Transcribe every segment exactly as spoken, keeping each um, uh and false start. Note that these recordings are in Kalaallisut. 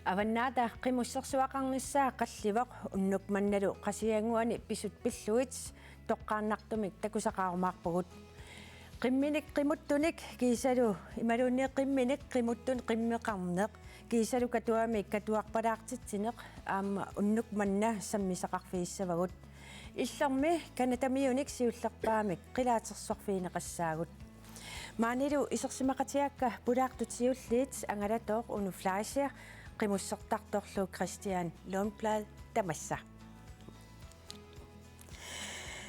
Avannaata Qimussersuaqarnissaa qallivoq, unnuk mannalu Qasigiannguani pisut pillugit toqqaannartumik takusaqarumaarpugut. Qimminik qimuttunik kiisalu imaluunniit qimminik qimuttunik qimmeqarneq kiisalu katuami katuarpalaartitsineq aamma unnuk manna sammisaqarfigissavagut. Illermi Canadamiunik siullerpaamik qilaatersorfigineqassaagut. Maanilu isersimaqatigaakka pulaartut siulliit angalatooq Uno Fleischer, qimussertartorlu Christian Lundblad, tamassa.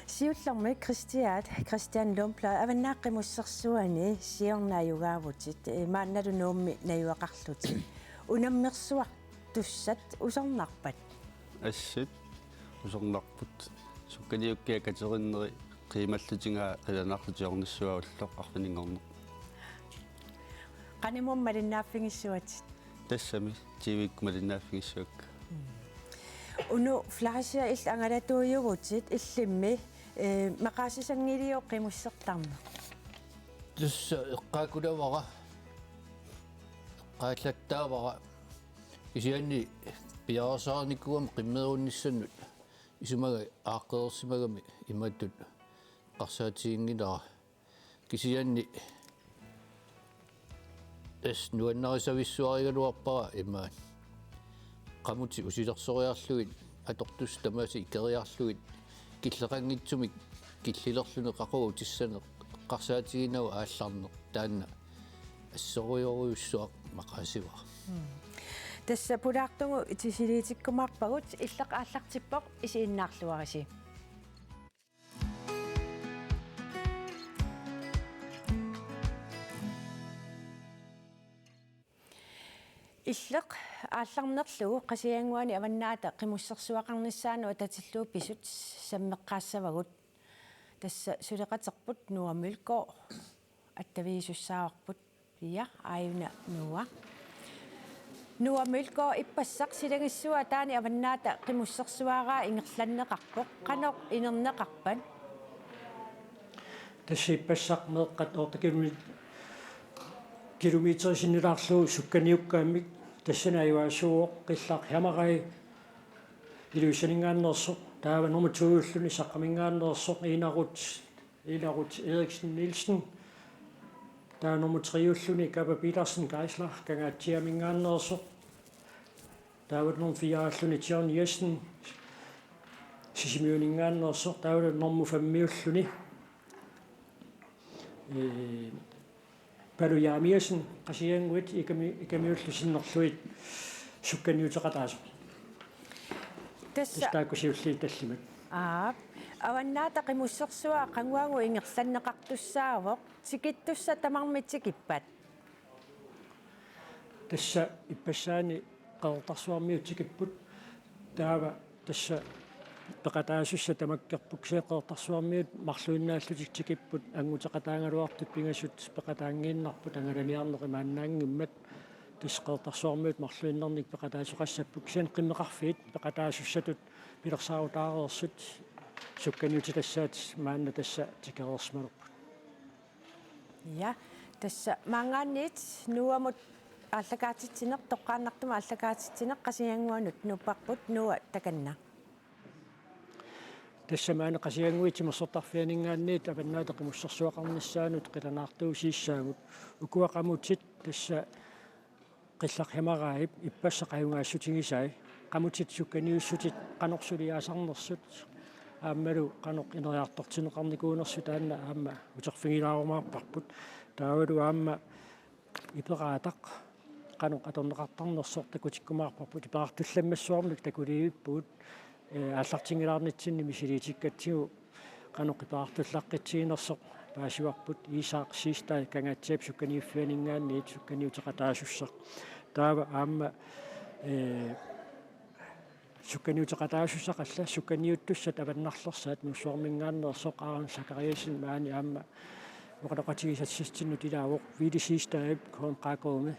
Siullermik Christian, Christian Lundblad, Avannaata Qimussersuani siorna najugaavutit, eh, maannalu Nuummi najugaqarlutit. Unammersuartussat usornarpat? Assut usornarput. Sukkaniukkiat katerinneri qiimallutigaa qilanaarlutik ornissuaq ulloq arfininngorneq. Qanimut malinnaaffigissuatit? Tassami T V-kkut malinnaaffigissuakka. Uno Fleischer, illit angalatuujuvutit illimmi, eh, maqaasisanngiliuk qimussertarneq? Tassa eqqaakulavara, eqqaallattaavara, kisianni piareersaarinikuugama qimmeerunnissannut isumaga aaqqereersimagami imatut eqqarsaatiginngilara. Kisianni tassa nuannarisavissuarigaluarpara imaat. Qamutit usilersoriarlugit, atortussat tamaasa ikeriarlugit, killeqanngitsumik killilerluni qaqugu tissaneq, eqqarsaatiginagu aallarneq, taanna assorujorujussuaq maqaasivara. Tassa pulaartugut itisiliitikkumaarpagut, Illeq aallartippoq, isiginnaarluarisi. Illeq aallarnerlugu Qasigiannguani Avannaata Qimussersuaqarnissaanut atatillugu pisut sammeqqaassavagut. Tassa suleqaterput Noah Mølgaard, attaviisussaavarput. Ja, aajuna Noah. Noah Mølgaard, ippassaq silagissuataani Avannaata Qimussersuaraa ingerlanneqarpoq. Qanoq inerneqarpat? Tassa ippassaq meeqqat otte kilometer, kilometer sinnilaarlugu sukkaniukkaammik, tassani ajugaasuuvoq Qillaq Hjamaraj Ilulissaninngaanneersoq, taava nummer to-ulluni Saqqaminngaanneersoq Iinarut, Iinarut Eriksen Nielsen, taava nummer tre-ulluni Kapa Petersen Geisler Kangaatsiaminngaanneersoq, taava nummer fire-ulluni John Jessen Sisimiuninngaanneersoq, taava nummer fem-ulluni, eh, Palu Jeremiassen Qasigiannguit, Ikami-, Ikamiullu sinnerlugit sukkaniuteqataasoq. Tassa. Tassa taakku siulliit tallimat. Aap. Avannaata Qimussersuaq qanguagut ingerlanneqartussaavoq, tikittussat tamarmik tikippat? Tassa ippassaani Qeqertarsuarmiut tikipput. Taava tassa peqataasussat tamakkerput, kisianni Qeqertarsuarmiut marluinnaallutik tikipput, annguteqataagaluartut pingasut peqataanngiinnarput angalaniarneq imaannaanngimmat. Tassa Qeqertarsuarmiut marluinnarnik peqataasoqassapput, kisianni qimmeqarfiit peqataasussatut pilersaarutaareersut sukkaniutitassaat maanna tassa tikereersimalerput. Ja, tassa maanngaanniit Noahmut aallakaatitsineq, toqqaannartumik aallakaatitsineq Qasigiannguanut nupparput. Noah, takanna. Tassa maani Qasigiannguit Timersortarfianinngaanniit Avannaata Qimussersuaqarnissaanut qilanaartuusiissaagut. Ukua qamutit tassa Qillaq Hjamarajip ippassaq ajugaassutigisai. Qamutit sukkaniussutit qanoq suliaasarnersut aammalu qanoq ineriartortinneqarnikuunersut taanna aamma uterfigilaarumaarparput. Taavalu aamma iperaataq qanoq atorneqartarnersoq takutikkumaarparput, iperartullammassuarmik takuliivippugut, eh, aallartinngilaarnitsinni misiliitikkatsigu qanoq iperartullaqqitsiginersoq paasivarput. Iisaaq Siegstad Kangaatsiap sukkaniuffianinngaanniit sukkaniuteqataasussaq. Taava aamma, eh, sukkaniuteqataasussaq alla sukkaniuttussat avannarlersaat Nuussuarminngaanneersoq Aaron Zachariasen maani aamma oqaloqatigisassitsinnut ilaavoq, Willy Siegstadip K M K K-mi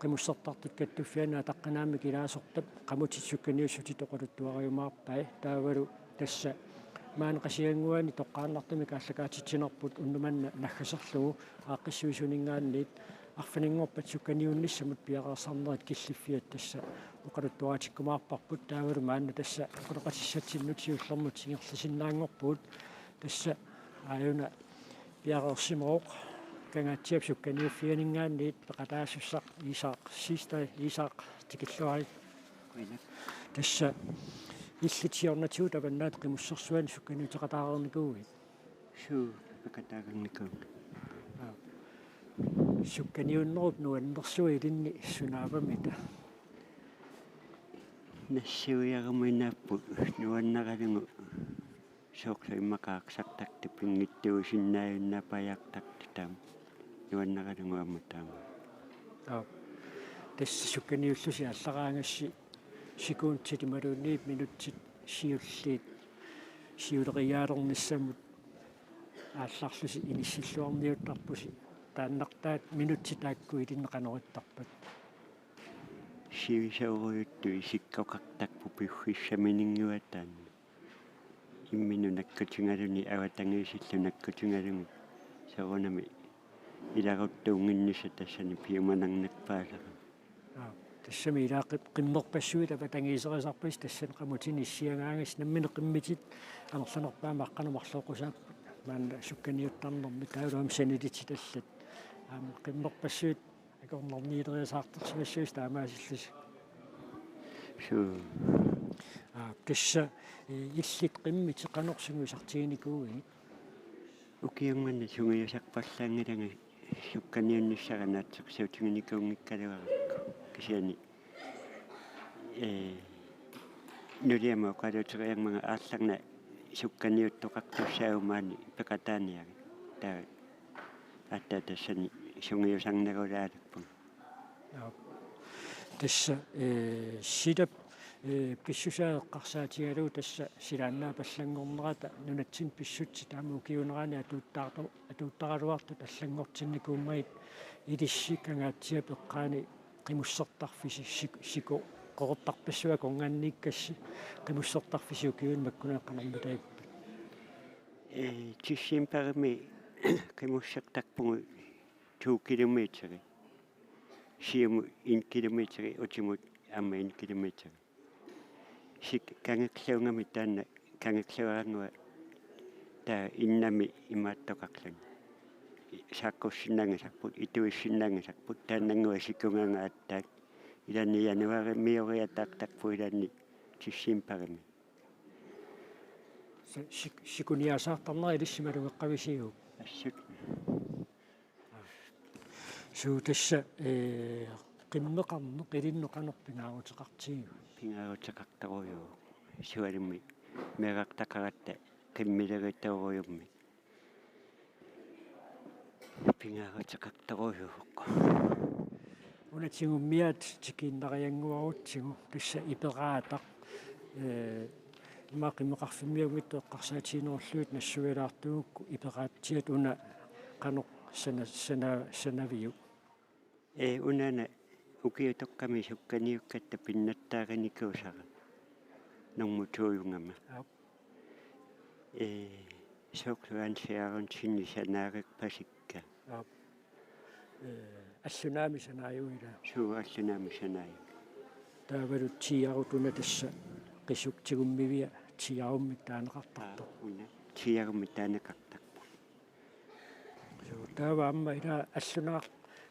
Qimussertartut Kattuffianni ataqqinaammik ilaasortap qamutit sukkaniussutit oqaluttuariumaarpai. Taavalu tassa maani Qasigiannguani toqqaannartumik aallakaatitsinerput unnuk manna naggaserlugu aaqqissuisuninngaanniit arfininngorpat sukkaniunnissamut piareersarnerit killiffiat tassa Oqaluttuatikkumaarparput taavalu maanna tassa oqaloqatissatsinnut siullermut ingerlasinnaanngorpugut. Tassa aajuna piareersimavoq Kangaatsiap sukkaniuffianinngaanniit peqataasussaq Iisaaq Siegstad. Iisaaq, tikilluarit. Tassa illit siornatigut avannaata Qimussersuani sukkaniuteqataareernikuuit? Suu, peqataareernikuuvunga. Aa. Sukkaniunnerup nuannersua ilinni sunaavamita? Nassuiaruminaapput nuanneralugu, soorlu immaqa arsartartut pinngitsuusinnaajunnaappajaartartut taama nuanneralugu aamma taama. Aa. Tassa sukkaniullusi aallaraangassi sekundit imaluunniit minutsit siulliit siuleriaalernissamut aallarlusi inissilluarniuttarpusi. Taannartaat minutsit taakku ilinnut qanoq ittarpat? Sivisoorujussuit isikkoqartarput piffissamininnguaq taanna. Imminut nakkutigaluni avatangiisillu nakkutigalugit soorunami ilaruttuunnginnissaq tassani piumanarnerpaasara. Aa, tassami ilaa qi-, qimmerpassuit avatangiiserisarpasi tassani qamutit issiagaangassi, nammineq qimmitit amerlanerpaamik aqqaneq-marluk oqqusaappat maanna sukkaniuttarnermi taavalu aamma sanilititallat. Aamma qimmerpassuit akornanniileriasaartarsimassuusi taamaasillusi. Suu. Aa, tassa, ee, illit qimmitit qanoq sungiusartiginikuuigit? Ukiummanna sungiusarpallaanngilanga sukkaniunnissara naatsorsuutiginikuunngikkaluarakku. Kisianni, ee, nuliama oqaluuteriarmanga aallarna sukkaniuttoqartussaavoq maani peqataaniarit. Taava aatsaat tassani sungiusarnerulaalerpunga. Aa. Tassa, ee, silap, ee, pissusaa eqqarsaatigalugu tassa silaannaap allanngornerata nunatsinni pissutsit taama ukiuunerani atuuttaartu-, atuuttaraluartut allanngortinnikuummagit ilissi Kangaatsiap eqqaani qimussertarfisi sik-, sikoqoqortarpassuit akornanniikkassi qimussertarfisi ukiuni makkunani qanormitaagippat? Ee, decembarimi qimussertarpugut to kilometeri. Siumut en kilometeri, utimut aamma en kilometeri. Sik-, kangerluugami taanna, kangerluaraannguaq taava innami imaattoqarluni. Saakkussinnaanngisarput, ituissinnaanngisarput, taannannguaq sikugaanga aatsaat. Ilaanni januaarimioriataartarput ilaanni decembarimi. Sa-, sik-, sikuniaasaartarnera ilissi malugeqqavisiuk? Assut. Suu, tassa, ee, qimmeqarneq ilinnut qanoq pingaaruteqartigiva? Pingaaruteqartorujuuvoq. Sualummik meerartaqaratta qimmileritoorujummi. Pingaaruteqartorujuuvoq. Una tigummiaat tikiinnariannguarutsigu tassa Iperaataq, ee, ima qimmeqarfimmiunngitsoq eqqarsaatiginerullugit nassuialaartugukku Iperaatsiat una qanoq sana-, sana-, sanaviuk? Ee, unaana ukiutoqqami sukkaniukkatta pinnattaarinikuusara normu to-gama. Aap. Ee, soorlu Hans Aronsenip sanaareerpasikka. Aap. Ee, allunaamik sanaajuvoq ilaa? Suu, allunaamik sanaajuvoq. Taavalu tiiarut una tassa qisuk tigummivia tiiarummik taaneqartarpoq. Aa, una. Tiiarummik taaneqartarpoq. Suu, taava aamma ilaa allunaaq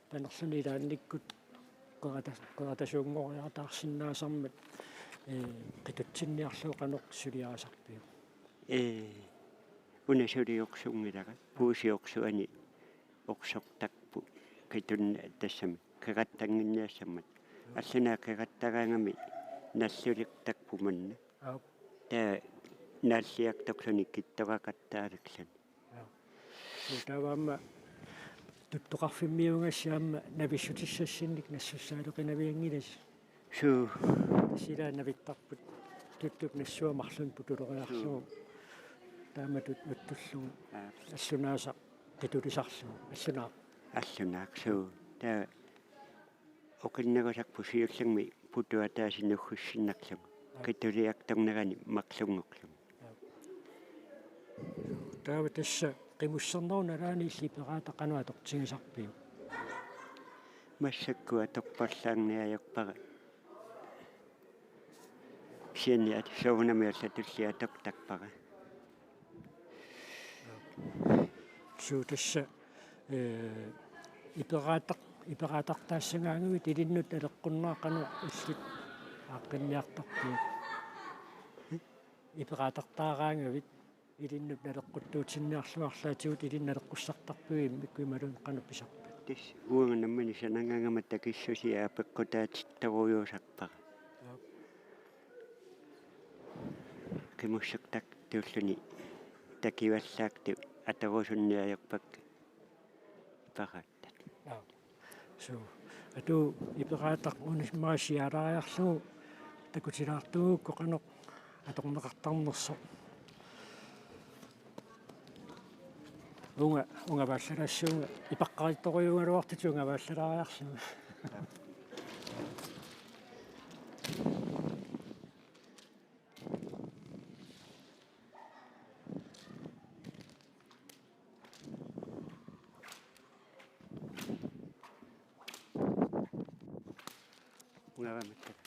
panerluni ilaannikkut qerata-, qeratasuunngoriartaarsinnaasarmat, ee, qitutsinniarlugu qanoq suliarisarpiuk? Ee, una suliorsunngilara, puusiorsuani orsortarput qitunna tassami qerattannginniassammat. Allunaaq qerattaraangami nallilertarpoq manna. Aap. Taava naalliartorluni kittoraqattaarluni. Aap. Suu, taava aamma tuttoqarfimmiugassi aamma navissutissassinnik nassussaaleqinavianngilasi. Suu. Tassa ilaa navittarput tuttup nassua marlunnik putuleriarlugu. Suu. Taamatut nuttullugu. Aap. Allunaasaq qitulisarlugu. Allunaaq. Allunaaq, suu. Taava oqinnerusarput siullermik putup ataaseq nuggussinnerlugu. Aap. Qituliartornerani marlunngorlugu. Aap. Taava tassa qimussernerup nalaani illit Iperaataq qanoq atortigisarpiuk? Massakkut atorpallaarneq ajorpara. Kisianni atussavunami alla tullia toktarpara. Suu tassa, ee, iperaataq-, iperaataqtaassagaangavit ilinnut naleqqunnaaq qanoq illit aaqqinniartarpigit? Iperaataqtaaraangavit ilinnut naleqquttuutinniarlugu arlaatigut ilinnut naleqqussartarpigit immikkut imaluunniit qanoq pisarpit? Tassa uanga nammineq sanangaangama takissusia peqqutaatittorujuusarpara. Aap. Qimussertartuulluni takivallaartut atorusunneq ajorpakka iperaattat. Aap. Suu. Atu iperaataq una immaqa siaalaariarlugu takutilaartuugukku qanoq atorneqartarnersoq. Uunga, ungavaallalaassavunga, ipaqqarittorujuugaluartutit ungavaallalaariarlunga. Ungavammattaaq.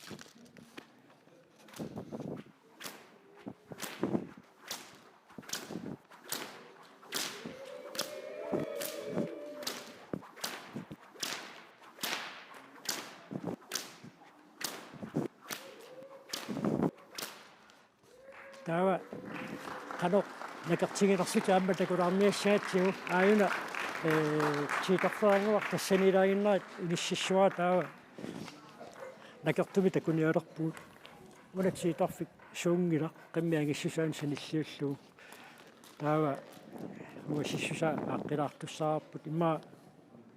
Taava qanoq nakertiginersutit aamma takulaarniassagatsigu aajuna, ee, tiitorfeqannguaq tassaniilaaginnarit inississuara taava nakertumik takunialerpugut. Una tiitorfik suunngilaq qimmit angissusaanut sanilliullugu. Taava uasissusaa aaqqilaartussaavarput immaqa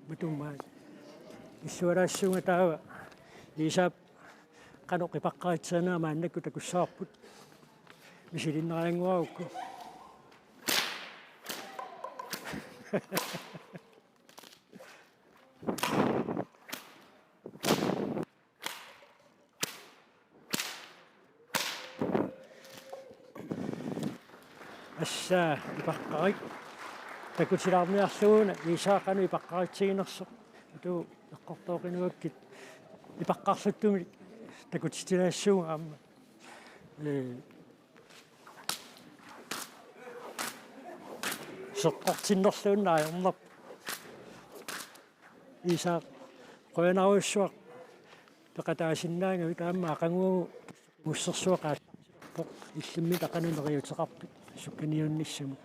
matummaa. Illualaassuunga taava Iisaap qanoq ipaqqaritserineq maannakkut takussavarput. Misilinnariannguarukku. Assa ipaqqarit takutilaarniarlugu una Iisaaq qanoq ipaqqaritsiginersoq. Atu eqqortooqinuakkit ipaqqarluttumik takutitilaassuunga aamma. Ee, seqqortinnerluunniit ajornarpoq. Iisaaq qujanarujussuaq peqataasinnaagavit aamma aqagu qimussersuaq qaassaartilerpoq illimmi taqanuneriuteqarpit sukkaniunnissamut.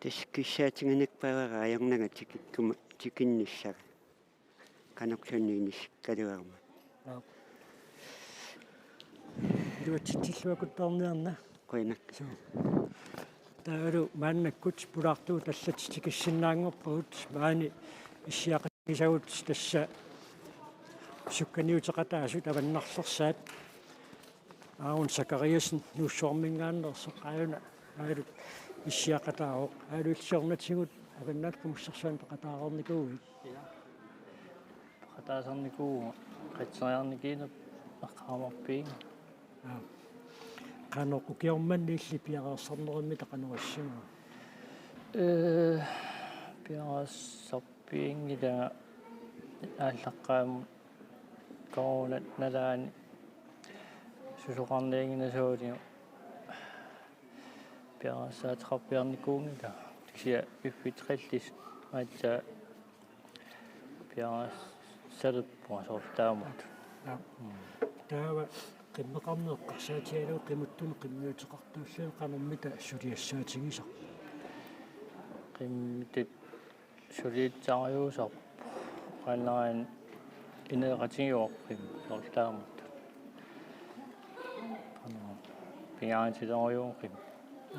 Tassa kissaatiginikuuara ajornanga tikikkuma tikinnissara. Qanorluunniit inissikkaluaruma. Aap. Iluatsitsilluakkuttorniarna. Qujanaq. Suu. Taavalu maannakkut pulaartugut allat tikissinnaanngorpagut maani issiaqatigisagut tassa sukkaniuteqataasut avannarlersaat. Aaron Zachariasen Nuussuarminngaanneersoq aajuna aajuna issiaqataavoq. Aajuna illit siornatigut Avannaata Qimussersuanut peqataareernikuuit? Ja. Peqataasarnikuuvunga, qatsereernikuunerput eqqaamarpiinga. Aa. Qanoq ukioq manna illit piareersarnerummita qanoq issimava? Ee, piareersarpianngilanga aallaqqaammut coronap nalaani susoqarnianngilanga soorlu piareersaateqarpiarnikuunngilanga. Kisianni piffissaq qillissaq aatsaat piareersalerpunga soorlu taamatut. Aap. Mm. Taava qimmeqarneq eqqarsaatigalugu qimuttunut qimmiuteqartuulluni qanormita suliassaatigisarpa? Qimmittut suliassariusarpoq qannaani ineeqatigiuarput soorlu taamatut. Qanoq pingaartilerujuuvoq.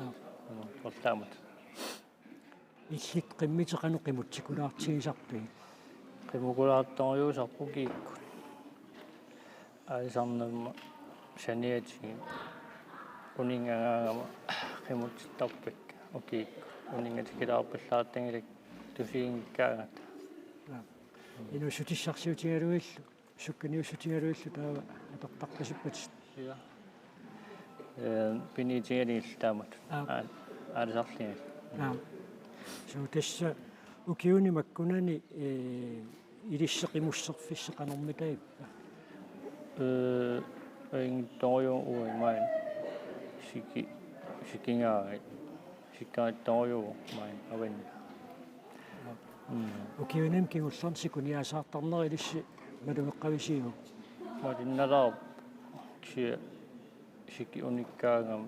Aap. Qanoq soorlu taamatut. Illit qimmitit qanoq qimutsikulaartigisarpigit? Qimmukulaartorujuusarput ukiukkut. Aalisarnerma saniatigut uninngangaangama qimutsittarpakka ukiukkut. Uninnga tikilaarpallaartanngilakka tusiinngikkaangata. Aap. Inuussutissarsiutigalugillu sukkaniussutigalugillu taava atortarpasippatit? Ja. Ee, piniutigalugillu taamatut. Aap. Aa, aalisarlugillu. Aap. Suu tassa ukiuni makkunani, ee, ilissi qimusserfissi qanormitaava? Ee, Inngitsorujuuvoq uagut maani. Siki-, sikingaangat. Sikkaattorujuuvoq maani avanni. Mm. Ukiunik kingullernik sikuniaasaartarnerit ilissi malugeqqavisiuk? Malinnalaarpoq, kisianni siki unikkaangama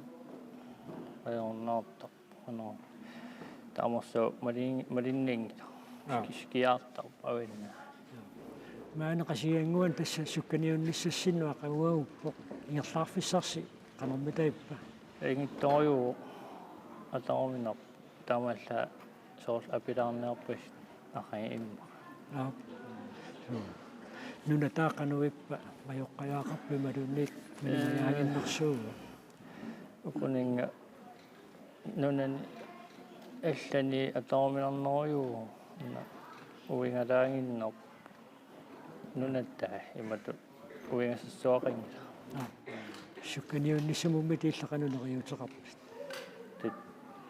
ajornartarpoq. Ano, taamaassaaq malin-, malinninngilaq. Aa. Siki-, sikiaartarpoq avanni. Maani Qasigiannguani tassa sukkaniunnissassinnut aqaguaguppoq, ingerlaarfissarsi qanormitaava? Inngitsorujuuvoq, atoruminarpoq, taamaallaat soorlu apilaarniarpassi aqagu immaqa. Aap. Suu. Nunataa qanoq ippa, majoqqajaaqarpa imaluunniit minimajaaginnersuuvoq? Ukuninnga nunani allani atoruminarnerujuuvoq, una uigalaaginnarpoq. Nunataa imatut uigasassuaqanngilaq. Aa. Sukkaniunnissamut ila qanoq neriuuteqarpit? Tassa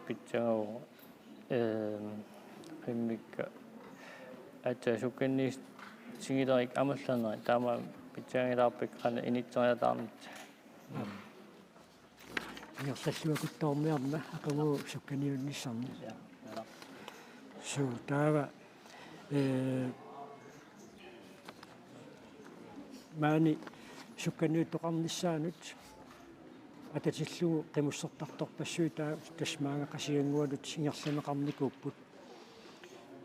pitsannguaq, ehm, qimmikka aatsaat sukkanniissinngilaat amerlanerit, taamaammat pitsanngilaarpakka qanoq inisseriataarnissaat. Aa. Ingerlalluakuttoorniarna aqagu sukkaniunnissannik. Ja, ja. Suu, taava, eh, maani sukkaniuttoqarnissaanut atatillugu qimussertartorpassuit taava tassa maanga Qasigiannguanut ingerlanneqarnikuupput.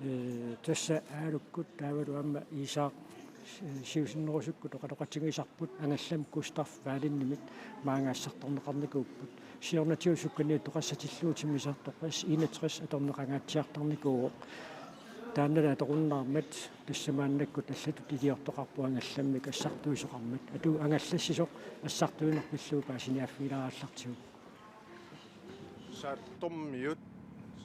Ee, tassa Aalukkut taavalu aamma Iisaaq, ee, siusinnerusukkut oqaloqatigisarput, angallamik Gustav Wahlenimit maanga assartorneqarnikuupput. Siornatigut sukkaniuttoqassatillugu timmisartoqqasoq enogtres atorneqangaatsiartarnikuuvoq. Taannali atorunnaarmat tassa maannakkut allatut iliortoqarpoq angallammik assartuisoqarmat. Atuut angallassisoq assartuineq pillugu paasiniaaffigilaarallartigu. Saattormiut,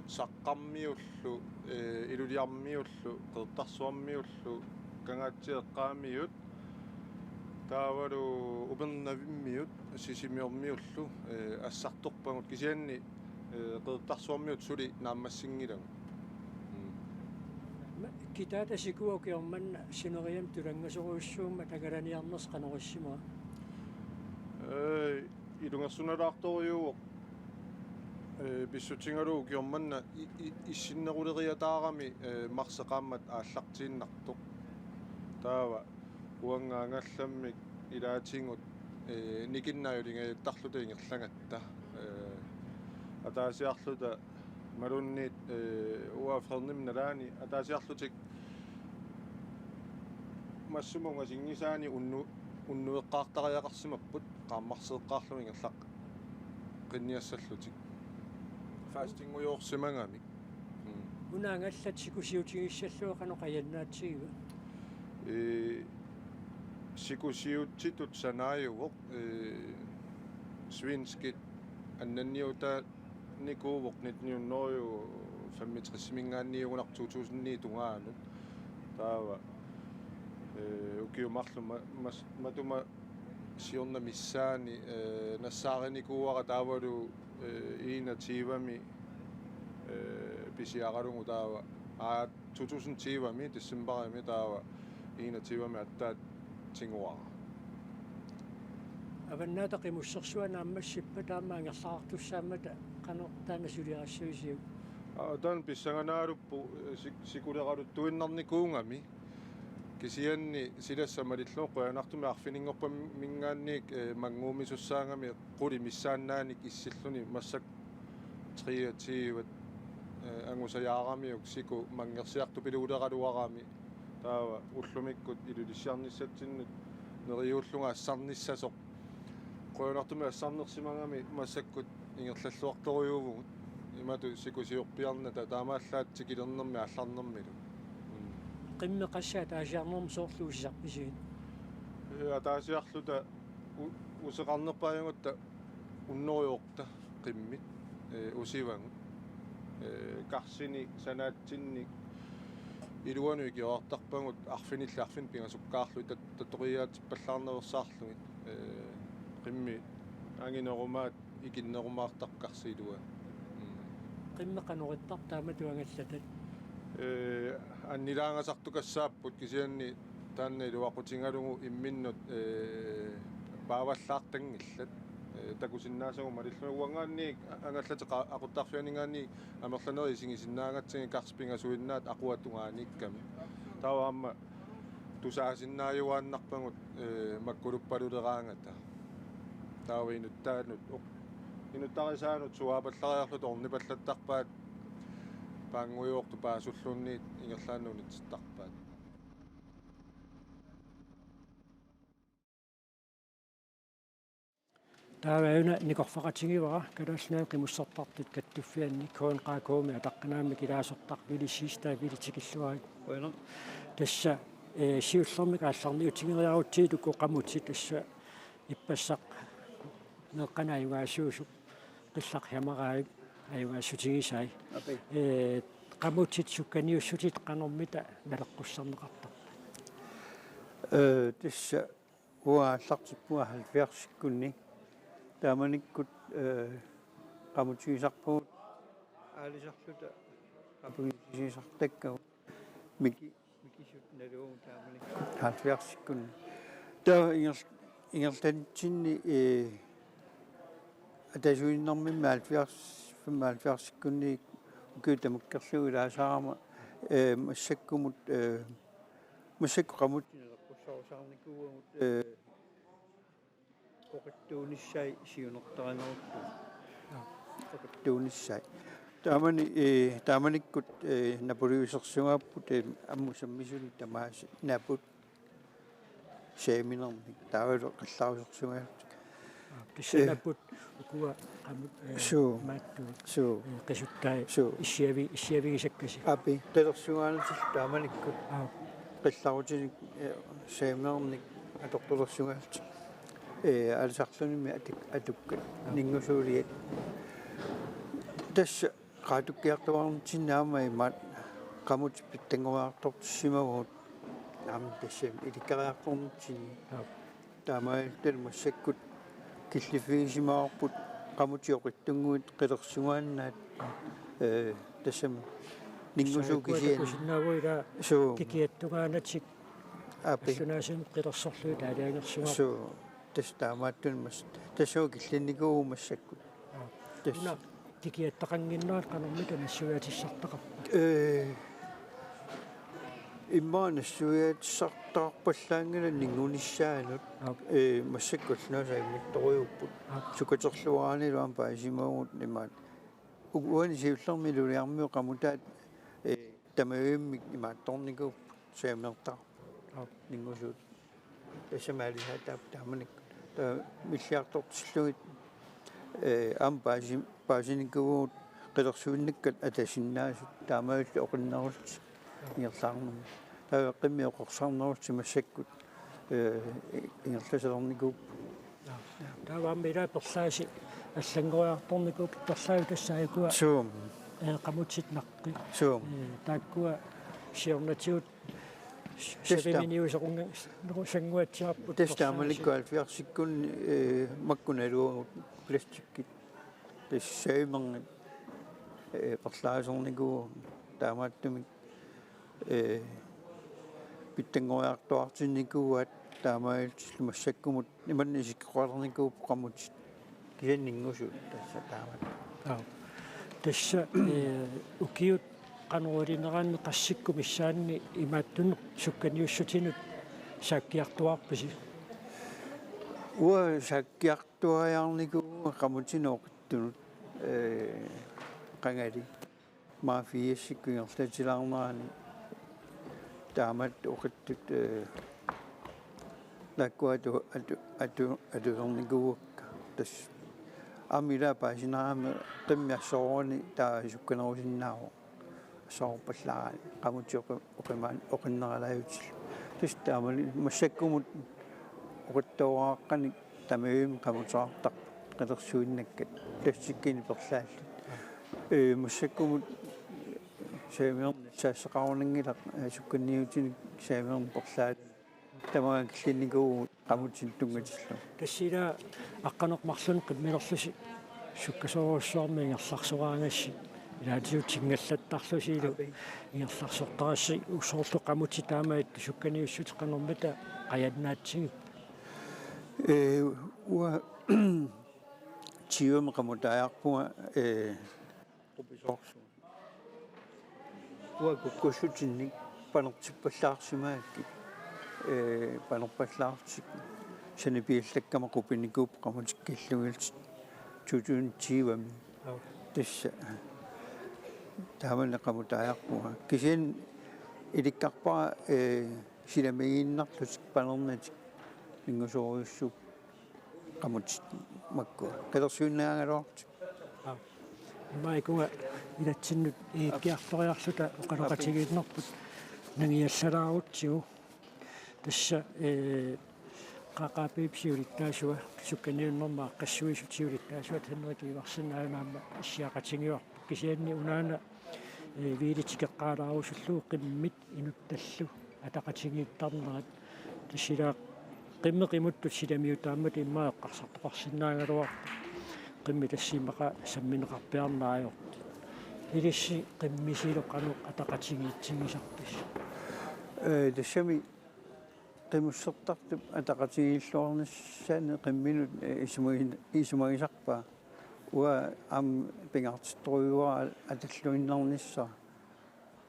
Saqqarmiullu, eh, Iluliarmiullu, Qeqertarsuarmiullu, Kangaatsiaq eqqaamiut, taavalu Upernavimmiut, Sisimiormiullu, eh, assartorpagut kisianni, eh, Qeqertarsuarmiut suli naammassinngilagut. Mm. Ma-, kitaata sikua ukioq manna sineriammi tulanngasorujussuummat angalaniarnersi qanoq issimava? Eh, ilungersunalaartorujuuvoq, eh, pissutigalugu ukioq manna i-, i-, issinneruleriataarami, eh, marsip qaammat aallartiinnartoq. Taava uannga angallammik ilaatigut, eh, nikinnaajulingajattarluta ingerlagatta. Eh, ataasiarluta imaluunniit, eh, uanga Frederikssunimi nalaani ataasiarlutik massuma ungasinngisaanni unnu-, unnueqqaartariaqarsimapput qaammarseeqqaarlugit ingerlaqqinniassallutik. Fastingujoorsimagamik. Mm. Una angallat sikusiutigissallugu qanoq ajannaatigiva? Ee, sikusiutitut sanaajuvoq, ee, svenskit annanniutaanikuuvoq nitten hundrede og femogtresimiingaanniit uunga to tusind ni tungaanut. Taava, ee, ukiut marluk ma-, mas-, matuma siorna missaani, ee, nassaarinikuuara taavalu, ee, enogtyvemi, ee, pisiaralugu taava. Aa, to tusind tyvemi decembarimi taava enogtyvemi aatsaat tiguara. Avannaata Qimussersua naammassippat taama angerlartussaammata qanoq taanna suliassavisiuk? Aa, taanna pissanganaaluppoq, ee, sik-, sikuleraluttuinnarnikuugami. Kisianni silassaq malillugu qujanartumik arfininngorpamiingaanniit, ee, mannguumisussaagami qulit missaannaanik issilluni massakkut treogtyve, ee, angusajaaramiuk siku manngersiartupiluuleraluarami. Taava ullumikkut Ilulissarnissatsinnut neriuullunga assarnissasoq. Qujanartumik assarnersimagami massakkut ingerlalluartorujuuvugut. Imatut sikusiorpiarnata taamaallaat tikilernermi aallarnermilu. Mm. Qimmit qassit ataasiarnermut soorlu usisarpisigit? Ee, ataasiarluta u-, useqarnerpaajugutta unnorujoorta qimmit, ee, usivagut. Ee, karsinik sanaatsinnik iluanut ikiorartarpagut arfinillit arfineq-pingasukkaarlugit tat-, tatoriaatippallaarnaveersaarlugit. Ee, qimmit anginerumaat ikinnerumaartarpoq karsit iluanut. Mm. Qimmit qanoq ittarpa taamatut angallatat? Ee, annilaangasartukassaapput kisianni taanna iluaqutigalugu imminnut, ee, paavallaartanngillat. Eh, takusinnaasagut malillugit uanngaanniit angallateqartut aquttarfianinngaanniit amerlanerit isigisinnaagatsigu karsit pingasuinnaat aquatungaani ikkami. Taava aamma tusaasinnaajuaannarpagut, eh, makkuluppaluleeraangata. Taava inuttaanut, oq-, inuttarisaanut suaapallariarluta ornipallattarpaat, paanngujoortut paasulluunniit ingerlaannaq unitsittarpaat. Taava una nikorfaqatigivara Kalaallit Nunaanni Qimussertartut Kattuffianni K N Q K-mi ataqqinaammik ilaasortaq Willy Siegstad. Willy, tikilluarit. Qujanaq. Tassa, eh, siullermik aallarniutigeriarutsigit uku qamutit, tassa ippassaq meeqqanik ajugaasuusup, qillaq Hjalmar ajugaasutigisai. Api. Eh, qamutit sukkaniussutit qanormita naleqqussarneqartarput? Eh, tassa uanga aallartippunga halvfjerdsikkunni. Taamanikkut, eh, qamutigisarpagut aalisarluta qapangiutigisartakkagut. Miki-, mikisut naluagut taamanikkut halvfjerdsikkunni. Taava inger-, ingerlanitsinni, eh, atasuinnarmimmi halvfjerds, femoghalvfjerdsikkunni ukiut tamakkerlugu ilaasarama, eh, massakkumut, eh, massakkut qamutit naleqqussarusaarnikuuagut, eh, oqitsuunissai siunertarinerullugu. Oqitsuunissai. Taamani, eh, taamanikkut, eh, napuliusersugaapput, eh, ammut sammisuni tamaasa naput saaminermik. Taavalu qillarusersugaapput. Aa, tassa, eh, naput ukua qamut, eh, suu, maattuut. Suu. Eh, qisuttai. Suu. Issiavi-, issiavigisakkasi. Api, qilersugaanatik taamanikkut. Aa. Qillarutinik, eh, saaminernik atortulersugaallutik. Eh, aalisarlunimi atuk-, atukkat. Aa. Ninngusuuliat. Tassa qaatukkiartuaarnitsinni aamma imaat qamutit pitsanngoriartortissimavagut. Aamma tassami ilikkariartornitsinni. Aa. Taamaalilluta massakkut killiffigisimavarput qamutit oqitsunnguit qilersugaannaat, eh, tassami ninngusuut kisianni. Takusinnaavugut ilaa. Suu. Kikiattugaanatik. Api. Allunaasiit qilersorlugit aalajangersugaat. Suu. Tassa taamaattunik mas-, tassa killinnikuuvugut massakkut. Aa. Tassa. Una kikiattaqannginnerat qanormita nassuiaatissartaqarpa? Eh, immaqa nassuiaatissartaqarpallaanngilaq ninngunissaanut. Aap. Eh, massakkut allunaasaq immittorujuupput. Aap. Sukaterluaraannilu aamma paasisimavagut imaat. U-, uani siullermi Iluliarmiut qamutaat, eh, tamavimmik imaattornikuupput saaminertaqarput. Aap. Ninngusuut. Tassami aalisaataat taamanikkut. Taava milliartortillugit, eh, aamma paasi-, paasinikuuvugut qilersuinnakkat atasinnaasut taamaalillutik oqinnerusut ingerlaarnermut. Taava qimmit oqarsarnerusut massakkut, eh, ingerlasalernikuupput. Taava aamma ilaa perlaasi allanngoriartornikuupput, perlaavi tassa aajuku. Suu. Eh, qamutit naqqi. Suu. Eh, taakkua siornatigut Tassa taam-, saviminiusoqunga-, -nugu sannguatsiarput. Tassa perlaasi. Taamanikkut halvfjerdsikkunni, eh, makku naluagut plastikkit. Tassa savimernit, eh, perlaasornikuuvugut taamaattumik, eh, pitsanngoriartuaartinnikuuaat taamaalillutillu massakkumut imannak isikkoqalernikuupput qamutit. Kisianni ninngusuut tassa taamatut. Aap. Tassa, eh, ukiut qanoq ilinerani qassikkut missaanni imaattunut sukkaniussutinut saakkiartuaarpisi? Uanga saakkiartuaarnikuuvunga qamutinik oqitsunut, eh, qangali. Maani fiisikkut ingerlatilaarnerani taamatut oqitsut, eh, taakkua atu-, atu-, atu-, atulereernikuuakka. Tassa aamma ilaa paasinarami qimmit assorsuarni taava sukkanerusinnaavoq. Assorsuarpallaarani qamutit oqi-, oqimaan-, oqinneralaajutillu. Tassa taamani massakkumut oqitsuaraaqqanik tamavimmik qamuteqartarput qilersuinnakkat plastikkinik perlaallutik. Ee, massakkumut savimernit saassaqarunanngilaq, ee, sukkaniutinik savimernit perlaallutik. Tamaanga killinnikuuvugut qamutinik tunngatillugu. Tassa ilaa aqqaneq-marlunnik qimmilerlusi sukkasoorujussuarmik ingerlarsoraagassi ilaatigut sinngallattarlusilu. Aap. Ingerlarsortarassi soorlu qamutit taamaattut sukkaniussutit qanormita qajannaatsigipput? Ee, uanga tyvemi qamutaajarpunga, ee, qupisoorsuaq. Uanga kukkussutinnik panertippallaarsimagakkit, ee, panerpallaartut sanipiallakkama qupinikuupput qamutikkallugillutik to tusind tyvemi. Aap. Tassa taamani qamutaajarpunga. Kisianni ilikkarpara, ee, silamigiinnarlutik panernatik mingusoorujussuupput qamutit makkua. Qilersuinnagaluarlutik. Aap. Immaqa ikunga ilatsinnut iikkiartoriarluta oqaloqatigiinnerput nangiallalaarutsigu. Tassa, ee, Qa Q P-p siulittaasua, sukkaniunnermi aaqqissuisut siulittaasuat Henrik Iversen aamma issiaqatigivarput. Kisianni unaana, ee, Viilit tikeqqaalaarusullugu qimmit inuttallu ataqatigiittarnerat. Tassa ila qimmit qimuttut silamiutaammat immaqa eqqarsartoqarsinnaagaluarput. Qimmit tassa immaqa sammineqarpiarneq ajortut. Ilissi qimmisilu qanoq ataqatigiitsigisarpisi? Ee, tassami qimussertartup ataqatigiilluarnissani qimminut, ee, isumagin-, isumagisarpaa. Uanga aamma pingaartittorujuara atalluinnarnissara.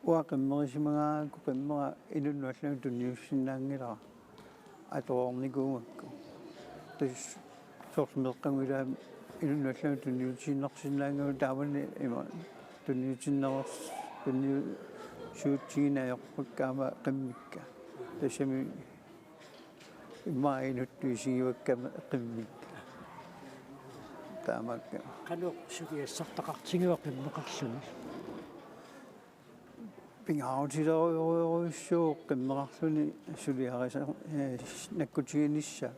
Uanga qimmerisimagaangakku qimmera inunnut allanut tunniussinnaanngilara atoreernikuugakku. Tassa soorlu meeqqanut ilaat inunnut allanut tunniutiinnarsinnaanngilaq, taamani ima tunniutinneqars-, tunniusuutigineq ajorpakka aamma qimmikka. Tassami immaqa inuttut isigivakkami qimmikka. Taamaakka. Qanoq suliassartaqartigiva qimmeqarluni? Pingaarutilerujorujussuuvoq qimmeqarluni suliarisa-, ee, nakkutiginissaa.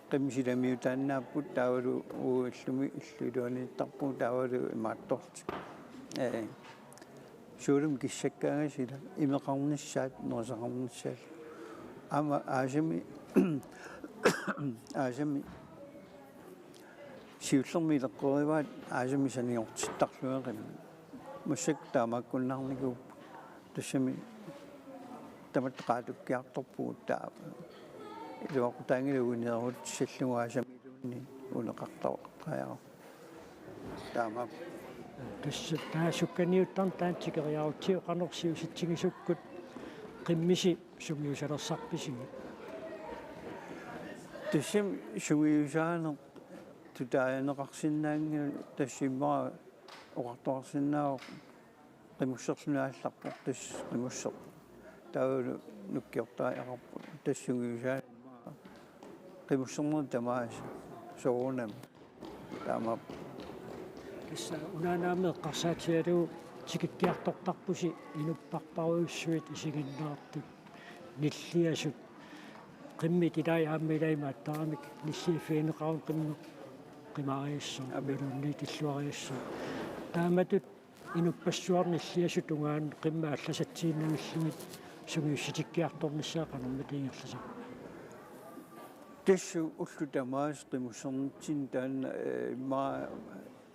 Qimmit silamiutaannaapput taavalu uagut illumi illup iluaniittarpugut taavalu imaattortik. Ee, soorlumi kissakkaangat ila imeqarnissaat, nerisaqarnissaat. Aamma aasami, aasami siullermik ileqqorivaat aasami saniortittarlugit qimmit. Massakkut taamaakkunnaarnikuupput. Tassami tamatta qaatukkiartorpugut taava. Iluaqutaanngilaq uineerutissallugu aasamiluunniit uneqartaqaaq. Taamaappoq. Tassa taava sukkaniuttarneq taanna tikeriarutsigu qanoq siusitsigisukkut qimmisi sungiusalersarpisigit? Tassami sungiusaaneq tutaaneqarsinnaanngilaq, tassa immaqa oqartoqarsinnaavoq qimusserluni aallarpoq, tassa qimusseq. Taavalu nukkiortariaqarpoq, tassa sungiusaaneq immaqa qimussernerit tamaasa soorunami. Taamaappoq. Tassa unaana aamma eqqarsaatigalugu tikikkiartortarpusi inupparparujussuit isiginnaartut, nilliasut. Qimmit ilai aamma ilai imaattaramik nilliaffigineqarami qimmit qimariassaaq, aap, imaluunniit illuariassaaq. Taamatut inuppassuarnilliasut tungaanut qimmit allasatsiinnavillugit sungiussitikkiartornissaa qanormita ingerlasarpa? Tassa ullut tamaasa qimussernitsinni taanna, ee, immaqa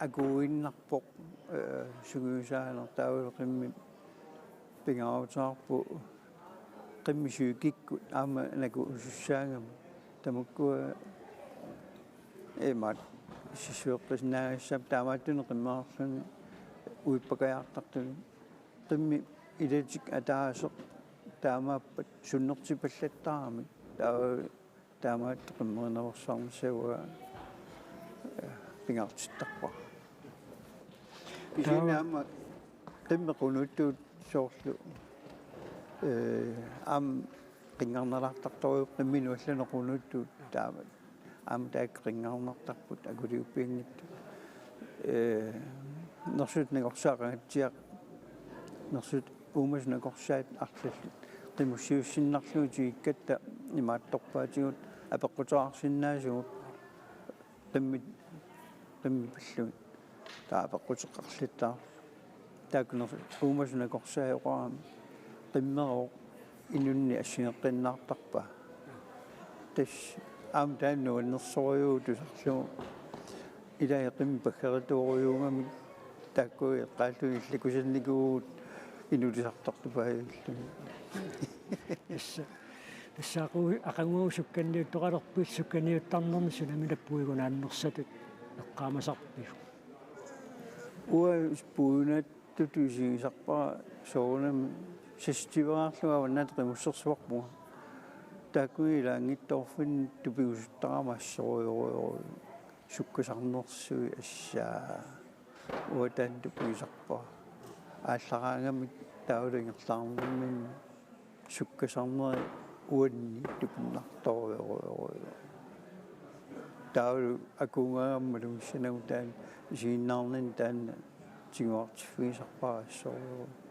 akuuinnarpoq, ee, sungiusaaneq, taavalu qimmit pingaaruteqarpoq qimmit psykikkut aamma nakuusussaagami. Tamakkua imaat sissueqqissinnaagassaapput taamaattunik qimmeqarluni uippakajaartartuni. Qimmit ilatik ataaseq taamaappat sunnertipallattarami. Taava taamaattoq qimmerinerussaarnissaa, ee, pingaartittarpara. Kisianni taava aamma qimmit qunuuttuut soorlu, ee, aamma qinngarnalaartartorujuupput qimminut allanut qunuuttuut taava. Aamma taakku qinngarnartarput akuliuppianngitsut. Ee, nersut nakorsaat qangatsiaq, nersut uumasut nakorsaat arlallit qimussiussinnarlugit tikikkatta imaattorpaatigut apeqquteqarsinnaasugut qimmit, qimmit pillugit. Taava apeqquteqarluta. Taakkununnga uumasut nakorsaat oqarami qimmeroq inunnik assigeqqinnaartarpaa. Tassa aamma taanna nuannersorujuuvoq tusarlugu. Ilai qimmit paggeritorujuugamik taakku eqqaallugit illakusannikuuvugut inulisartartupaallugit. Tassa. Tassa aqagu-, aqaguagu sukkanniuttoqalerpit, sukkanniuttarnerni sunamina puigunaannersatut eqqaamasarpiuk? Uanga puigunaatutut isigisarpara soorunami sestivaarlugu avannaata qimussersuarpunga. Taakku ilaanngitsoorfinni tupigusuttarama assorujussuuvoq sukkasarnersui assaa. Uanga taanna tupigisarpara. Aallaraangamik taavalu ingerlaarnerminni sukkasarneri uanni tupinnartorujorujussuuvoq. Taavalu akuugaangama malugissanagu taanna isiginnaarninni taanna tiguartiffigisarpara assorujussuuvoq.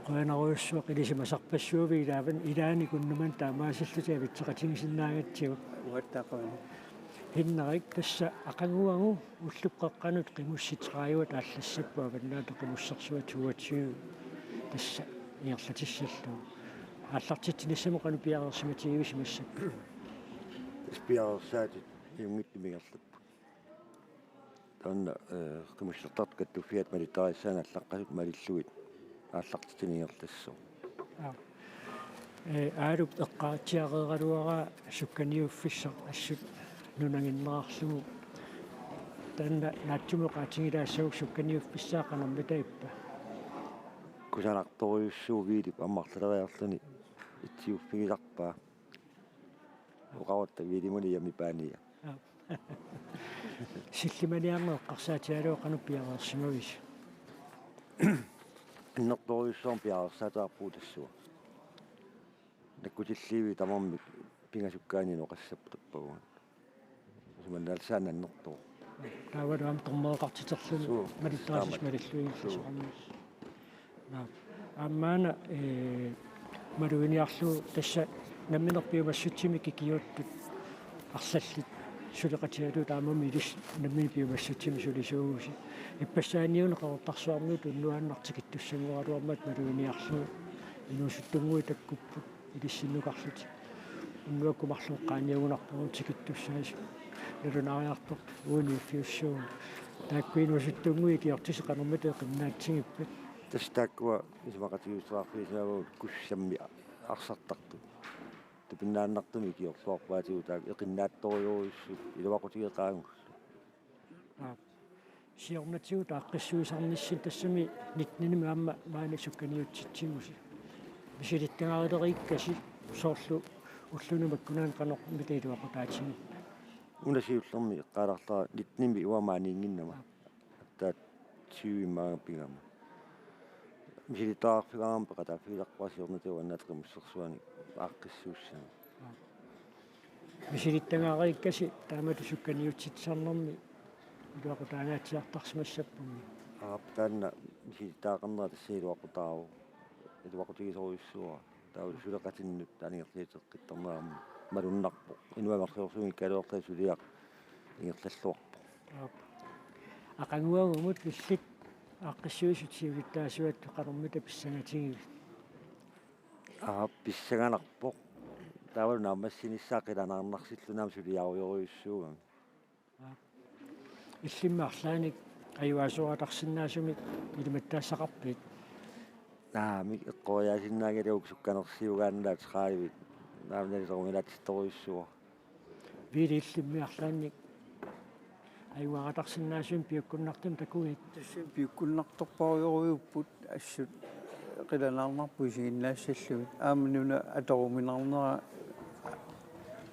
Qujanarujussuaq ilisimasarpassuavit ilaavan ilaanni kunnuman taamaasillutit avitseqatigisinnaagatsigut. Uattaqaana. Hinnarik, tassa aqaguagu ullup qeqqanut qimussit tredive aallassapput avannaata qimussersuat toogtyve tassa ingerlatissallugu. Aallartitsinissamut qanoq piareersimatigivisi massakkut? Tassa piareersaatit ajunngitsumik ingerlapput. Taanna, eh, qimussertartut kattuffiata malittarisassat allaqqasut malillugit aallartitsineq ingerlassooq. Aap. Eh, Aalup eqqaatsiareeraluaraa sukkaniuffissaq assut nunanginnerarlugu. Taanna naatsumik oqaatigilaassavakka sukkaniuffissaa qanormita ippa? Kusanartorujussuuvoq Viilip aamma arlaleriarluni itsiuffigisarpaa. Oqarutta Viilimut iammi paania. Aap. Sillimaniarneq eqqarsaatigalugu qanoq piareersimavisi? Annertoorujussuarmik piareersaateqarpugut tassunga. Nakkutilliivik tamarmik pingasukkaanni inoqassapput tappavunga. Isumannaalissaanut annertooq. Taavalu aamma tormeeqartiterluni. Suu. Malittarisassat. Taamak. Malilluinngillat. Suu. Soorunami. Naa. Aamma una, eh, maluginiarlugu tassa nammineq piumassutsimi kikiuttut arlallit suleqatigalugit taamaammat ilissi nammineq piumassutsimi sulisuugusi. Ippassaaniuna Qeqertarsuarmiut unnuaannaq tikittussanngoraluarmata maluginiarlugu inuusuttunnguit takkupput ilissinnukarlutik. Unnuakkut marluk qaangiugunarput tikittussaasut. Nalunaariartorput uaniiffiussuugut. Taakku inuusuttunnguit ikiortissat qanormita eqinnaatsigippit? Tassa taakkua isumaqatigiissuteqarfigisarput kussammi arsartartut. Tupinnaannartumik ikiorluarpaatigut taakku eqinnaattorujussuupput iluaqutigeqaagullu. Aap. Siornatigut aaqqissuisarnissinni tassami nittenimi aamma maani sukkaniutsitsivusi. Misilittagarilereerikkasi soorlu ulluni makkunani qanormita iluaqutaatigippit? Una siullermik eqqaalarlara nittenimi uanga maaniinnginnama. Aap. Attaat tyve maanga pigama. Misilittagaqarfigaarama peqataaffigisarpara siornatigut avannaata qimussersuanik aaqqissuussanik. Aap. Misilittagariikkasi taamatut sukkaniutsitsisarnermi iluaqutaangaatsiartarsimassappunga. Aap, taanna misilittagaqarnera tassa iluaqutaavoq. Iluaqutigisorujussuuara. Taava suleqatinnut taanna ingerlateqqittarnera aamma malunnarpoq. Inuit amerlasoorsuunngikkaluarlutik suliaq ingerlalluarpoq. Aap. Aqaguagumut illit aaqqissuisut siulittaasuat qanormita pissangatigivit? Aap, pissanganarpoq. Taavalu naammassinissaa qilanaarnarsillugu aamma suliarujorujussuugami. Aap. Illimmi arlaannik ajugaasooratarsinnaasumik ilimattaassaqarpit? Naamik, eqqoriaasinnaanngilagut sukkanersiugaannaat tredive. Naamik, nalileruminaatsittorujussuuara. Viili, illimmi arlaannik ajugaaratarsinnaasumik piukkunnartumik takugit? Tassami piukkunnartorparujorujuupput, assut qilanaarnarpoq isiginnaassallugit. Aamma nuna atoruminarnera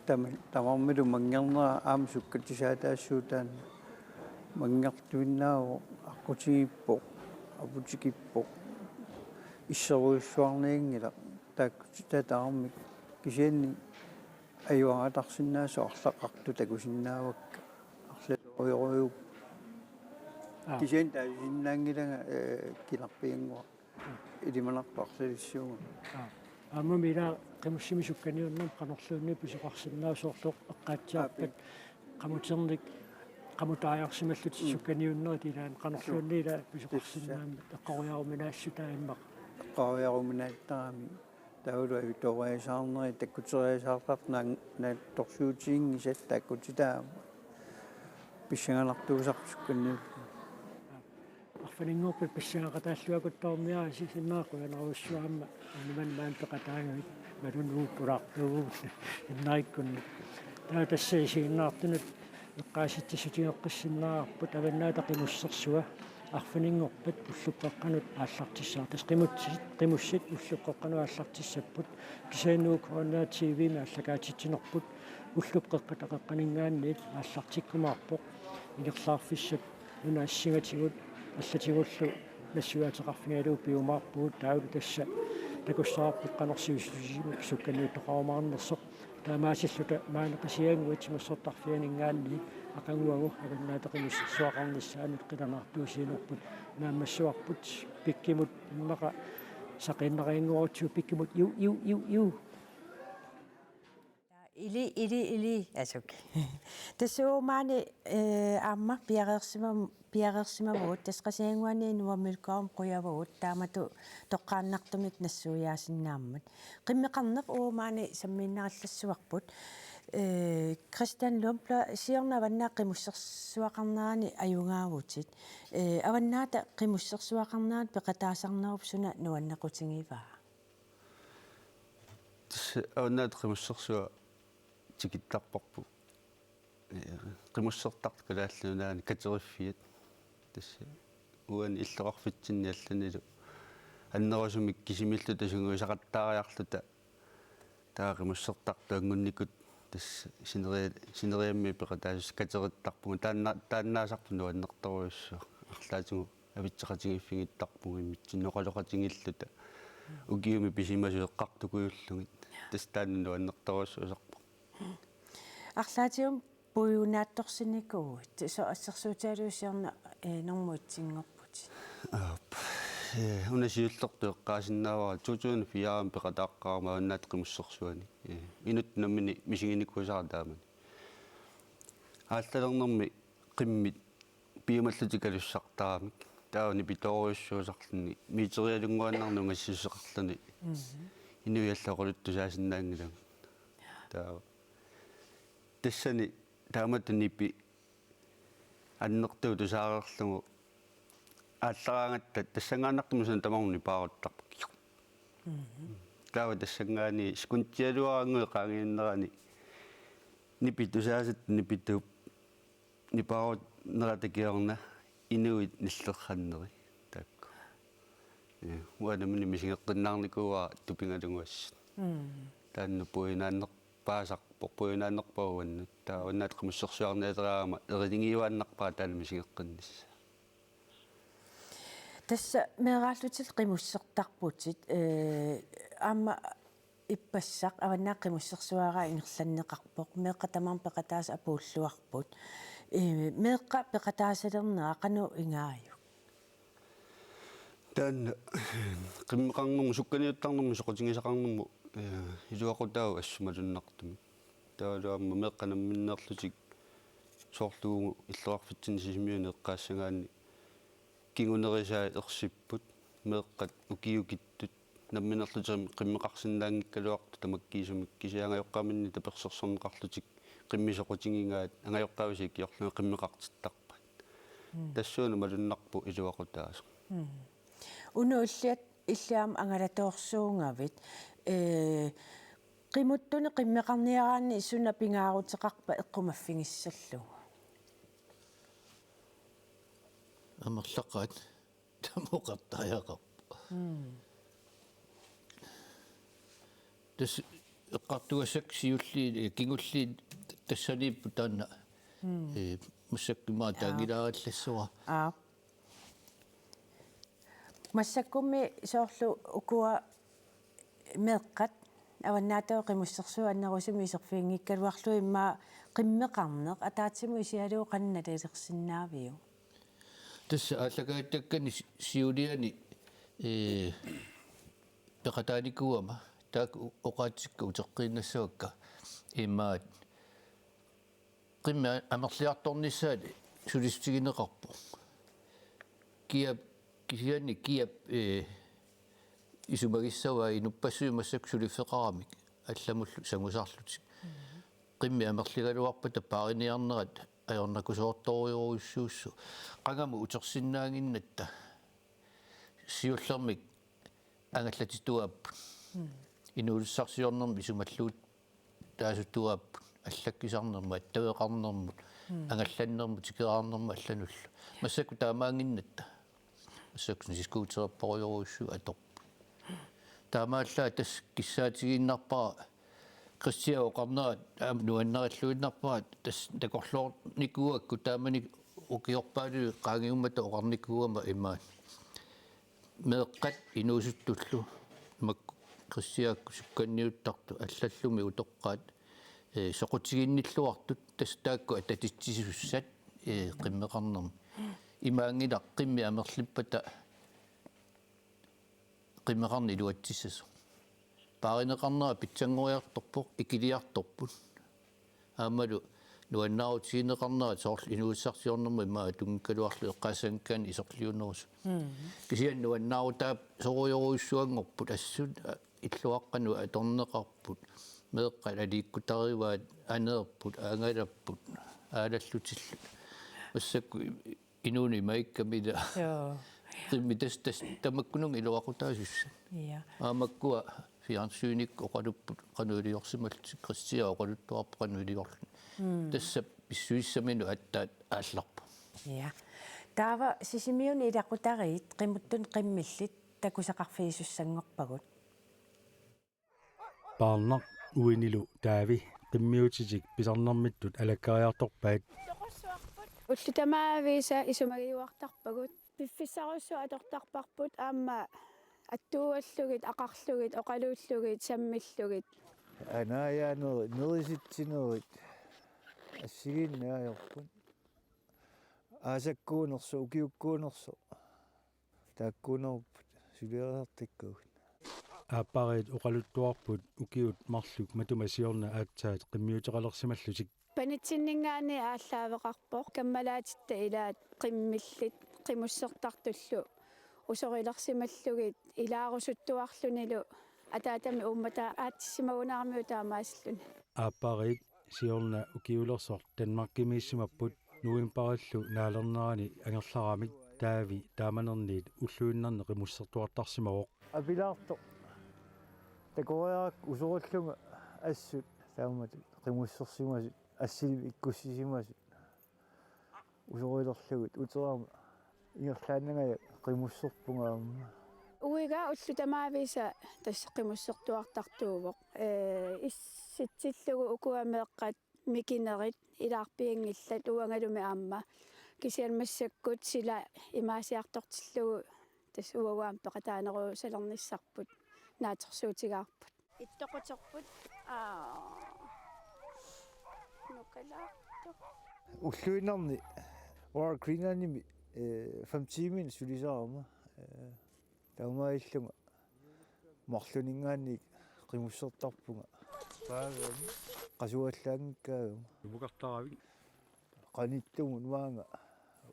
tama-, tamarmilu manngernera aamma sukkatisaataassuup taanna manngertuinnaavoq, aqqutigiippoq, aputikippoq, isserujussuarnianngilaq, taakku titatarmik, kisianni ajugaaratarsinnaasoq arlaqartoq takusinnaavakka, arlalerujorujuupput. Aap. Kisianni taasisinnaanngilanga, ee, kinarpiannguaq. Ilimanarpoq arlalissuugami. Aap. Aammami ila qimussimi sukkaniunnermi qanorluunniit pisoqarsinnaava, soorlu eqqaatsiarpat? Aap. Qamuternik qamutaajarsimallutik. Mm. Sukkaniunnerit ilaanni qanorluunniit ila pisoqarsinnaammat eqqoriaruminaassutaa immaqa? Eqqoriaruminaattarami. Taavalu ajutooriasaarnerit takkuteriasaartartut naak-, naatsorsuutiginngisat taakkutitaa pissanganartuusarput sukkaniut. Arfininngorpat pissanganaqataalluakuttormiarisi, immaqa qujanarujussuaq aamma unnumanna maani peqataagavit, malunnarpoq ulaartuuvugut innarikkunni. Taava tassa isiginnaartunut eqqaasitsissutigeqqissinnaavarput Avannaata Qimussersua arfininngorpat ullup qeqqanut aallartissaaq. Tassa qimussit, qimussit ullup qeqqanut aallartissapput. Kisianni uku Avannaata T V-mi aallakaatitsinerput ullup qeqqata qeqqaninngaanniit aallartikkumaarpoq. Ingerlaarfissat una assingatigut allatigullu nassuiaateqarfigalugu piumaarpugut, taavalu tassa takussavarput qanoq sivisutigisumik sukkaniuttoqarumaarnersoq. Taamaasilluta maani Qasigiannguit Qimussertarfianinngaanniit aqaguagu Avannaata Qimussersuaqarnissaanut qilanaartuusiinerput naammassivarput, Pikkimut immaqa saqiinnariannguarutsigu, Pikkimut iu, iu, iu, iu. Ili, ili, ili, asuk. Tassa uagut maani, eh, aamma piareersima-, piareersimavugut, tassa Qasigiannguani Nuummiukkuarmi qujavugut, taamatut toqqaannartumik nassuiaasinnaammat. Qimmeqarneq uagut maani sammiinnarallassavarput. Eh, Christian Lundblad, siorna Avannaata Qimussersuaqarnerani ajugaavutit. Eh, Avannaata Qimussersuaqarnerani peqataasarnerup suna nuannequtigivaa? Tassa Avannaata Qimussersua tikittarparput. Eh, qimussertartut Kalaallit Nunaanni kateriffiat. Tassa uani illoqarfitsinni allanilu annerusumik kisimiilluta sungiusaqattaariarluta, taava qimussertartut angunnikut tassa sineri-, sineriammi peqataasussat katerittarpugut. Taanna-, taannaasarpoq nuannertorujussuaq. Arlaatigut avitseqatigiiffigittarpugut imminnut oqaloqatigiilluta. Ukiumi pisimasut eqqartukujullugit. Tassa taanna nuannertorujussuusarpoq. Arlaatigut puigunaattorsinikuuvutit, so-, assersuutigalugu siorna, eh, normu etsinngorputit? Aap. Eh, una siullertut eqqaasinnaavara to tusind fire-mi peqataaqqaarama Avannaata Qimussersuani. Eh, inuttut nammineq misiginikuusara taamani. Aallalernermi qimmit piumallutik kalussartaramik. Taava nipitoorujussuusarluni, meterialunnguannarnik ungasissuseqarluni. Mhm. Inuit allat oqaluttussaasinnaanngilagut. Taava tassani taamatut nipi annertuut tusaareerlugu aallaraangatta tassanngaannartumik suna tamarmi nipaaruttarpoq. Mhm. Taava tassanngaanniit sekundialuarannguit qaangiunnerani nipi tusaasatta nipituup nipaarunnerata kingorna inuit nillerranneri taakku. Ja, uanga nammineq misigeqqinnaarnikuuara tupigalugu assut. Mm. Taanna puigunaannerpaasarpoq, puigunaannerpaaq uannut. Taava Avannaata Qimussersuarnialeraangama erinigiuaannarpara taanna misigeqqinnissaa. Tassa meeraallutillu qimussertarputit, eh, aamma ippassaq Avannaata Qimussersuaraq ingerlanneqarpoq, meeqqat tamarmik peqataasut apuulluarput. Eh, meeqqap peqataasalernera qanoq ingaajuk? Taanna qimmeqarnermut, sukkaniuttarnermut soqutigisaqarnermut, eh, iluaqutaavoq assut malunnartumik. Taavalu aamma meeqqat namminneerlutik soorlu uagut illoqarfitsinni Sisimiuni eqqaassagaanni kingunerisaat ersipput, meeqqat ukiukittut nammineerlutik qimmeqarsinnaanngikkaluartut tamakkiisumik, kisianni angajoqqaaminnik tapersersorneqarlutik qimmit soqutigigaat angajoqqaavisa ikiorlugit qimmeqartittarpaat. Mm. Tassuuna malunnarpoq iluaqutaasoq. Mm. Unoq illit, illit aamma angalatoorsuugavit, eh, qimuttunik qimmeqarniaraanni suna pingaaruteqarpa eqqumaffigissallugu? Amerlaqaat tamoqartariaqarpoq. Mm. Tassa eqqartugassakka siulliit, eh, kingulliit tassaniipput taanna. Mm. Eh, massakkut immaqa taanngilaarillassuara. Aap. Massakkummi soorlu ukua meeqqat Avannaata Qimussersuup annerusumik iserfiginngikkaluarlugit immaqa qimmeqarneq ataatsimut isigalugu qanoq nalilersinnaaviuk? Tassa aallakaatitakkani si-, siuliani, eh, peqataanikuugama taakku oqaatsikka uteqqiinnassavakka, imaat qimmit amerliartornissaat sulissutigineqarpoq. Kiap, kisianni kiap, eh, isumagissavaa inuppassuit massakkut suliffeqaramik allamullu sangusarlutik. Mhm. Qimmit amerligaluarpata paariniarnerat ajornakusoortorujorujussuussooq. Qangamut utersinnaannginnatta Siullermik angallatituaapput. Mm. Inuussutissarsiornermut isumalluutaasutuaapput. Allakkisarnermut, attaveqarnermut, mm, angallannermut, tikeraarnermut allanullu. Massakkut taamaannginnatta. Massakkut sniskuuterapparujorujussuit atorput. Taamaallaat tassa kissaatigiinnarpara Kristiap oqarnera aamma nuannarilluinnarpara, tassa takorloornikuugakku taamani ukiorpaaluit qaangiummata oqarnikuugama imaat. Meeqqat inuusuttullu makku Kristiakkut sukkanniuttartut allallumi utoqqaat, ee, soqutiginnilluartut tassa taakku atatitsisussat, ee, qimmeqarnermi. Imaanngilaq qimmit amerlippata qimmeqarneq iluatsissasoq. Paarineqarnera pitsanngoriartorpoq, ikiliartorput. Aammalu nuannaarutigineqarnerat soorlu inuussutissarsiornermut immaqa atunngikkaluarlugu eqqaassanngikkaanni isorliunerusut. Mm. Kisianni nuannaarutaasorujorujussuanngorput assut, a, illuaqqanut atorneqarput. Meeqqat aliikkutarivaat, aneerput, angalapput, aalallutillu. Massakkut inuuneq imaikkamila. Joo. Qimmit tassa, tassa tamakkununnga iluaqutaasussat. Ja. Aamma makkua fjernsynikkut oqalupput qanoq iliorsimallutik, Kristiap oqaluttuarpoq qanoq iliorluni. Mm. Tassa pissusissaminut aatsaat aallarpoq. Ja. Taava Sisimiuni ilaqutariit qimmuttut qimmillit takusaqarfigisussanngorpagut. Paarnaq uinilu Taavi qimmiutitik pisarnermittut alakkariartorpaat. Ullut tamaviisa isumagiuartarpagut. Piffissarujussuaq atortarparput aamma attuuallugit, aqarlugit, oqaluullugit, sammillugit. Anaajaaneri, nerisitsinerit, assigiinneq ajorput. Aasakkuunersoq, ukiukkuunersoq. Taakkuunerupput suliariartakkagut. Aappariit oqaluttuarput ukiut marluk matuma siorna aatsaat qimmiuteqalersimallutik. Panitsinninngaanniit aallaaveqarpoq, kammalaatitta ilaat qimmillit qimussertartullu usorilersimallugit ilaarusuttuarlunilu ataatami uummataa aatsissimagunaramiuk taamaasilluni. Aappariit siorna ukiulersoq Danmarkimiissimapput, novembarillu naalernerani angerlaramik Taavi taamanerniit ulluinnarni qimussertuartarsimavoq. Apilaartoq takoriarakku usorillunga assut taamatut qimussersimasut, assilip ikkussisimasut. Usorilerlugit uterama ingerlaannangajak qimusserpunga aamma. Uiga ullut tamaviisa tassa qimussertuartartuuvoq. Ee, issitsillugu ukua meeqqat mikinerit ilaarpianngillat uangalumi aamma. Kisianni massakkut sila imaasiartortillugu tassa uagut aamma peqataanerusalernissarput naatsorsuutigaarput. Ittoquterput. Aa. Nukalaartoq. Ulluinnarni Royal Greenlandimi, eh, fem tiiminik sulisarama, eh, taamaallunga marlunninngaanniit qimussertarpunga. Paagami. Qasuallaanngikkaagama. Imukartaravik. Qanittumut maanga.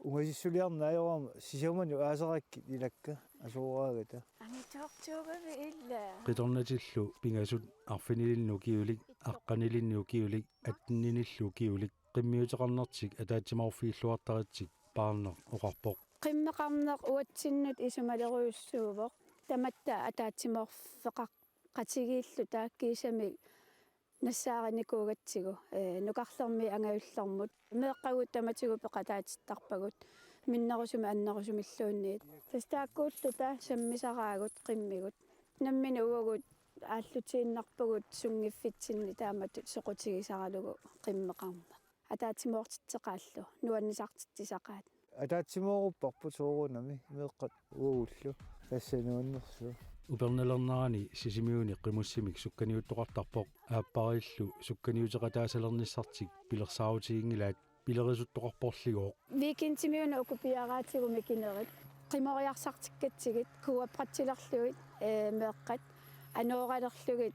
Ungasissuliarneq ajorama sisamanut aasarakkit ilakka asooraagata. Angitoortuugami illa. Qitornatillu pingasut arfinilinnik ukiulik, aqqanilinnik ukiulik, atteninillu ukiulik, qimmiuteqarnertik ataatsimoorfigilluartaritsik Paarnaq oqarpoq. Qimmeqarneq uatsinnut isumalerujussuuvoq. Tamatta ataatsimoorfeqaqatigiilluta kiisami nassaarinikuugatsigu, ee, nukarlermiit angajullermut. Meeqqagut tamatigut peqataatittarpagut. Minnerusumik annerusumilluunniit. Tassa taakkuulluta sammisaraagut qimmigut. Nammineq uagut aallutiinnarpagut sunngiffitsinni taamatut soqutigisaralugu qimmeqarneq. Ataatsimoortitseqaallu, nuannisartitsisaqaat. Ataatsimoorupparput soorunami meeqqat uagullu. Tassa nuannersuaq. Upernalernerani Sisimiuni qimussimik sukkaniuttoqartarpoq. Aapparillu sukkaniuteqataasalernissartik pilersaarutiginngilaat, pilerisuttoqarporligooq. Weekendimi una uku piaraatigut mikinerit. Qimoriarsartikkatsigit, kuapratsilerlugit, ee, meeqqat. Anooralerlugit,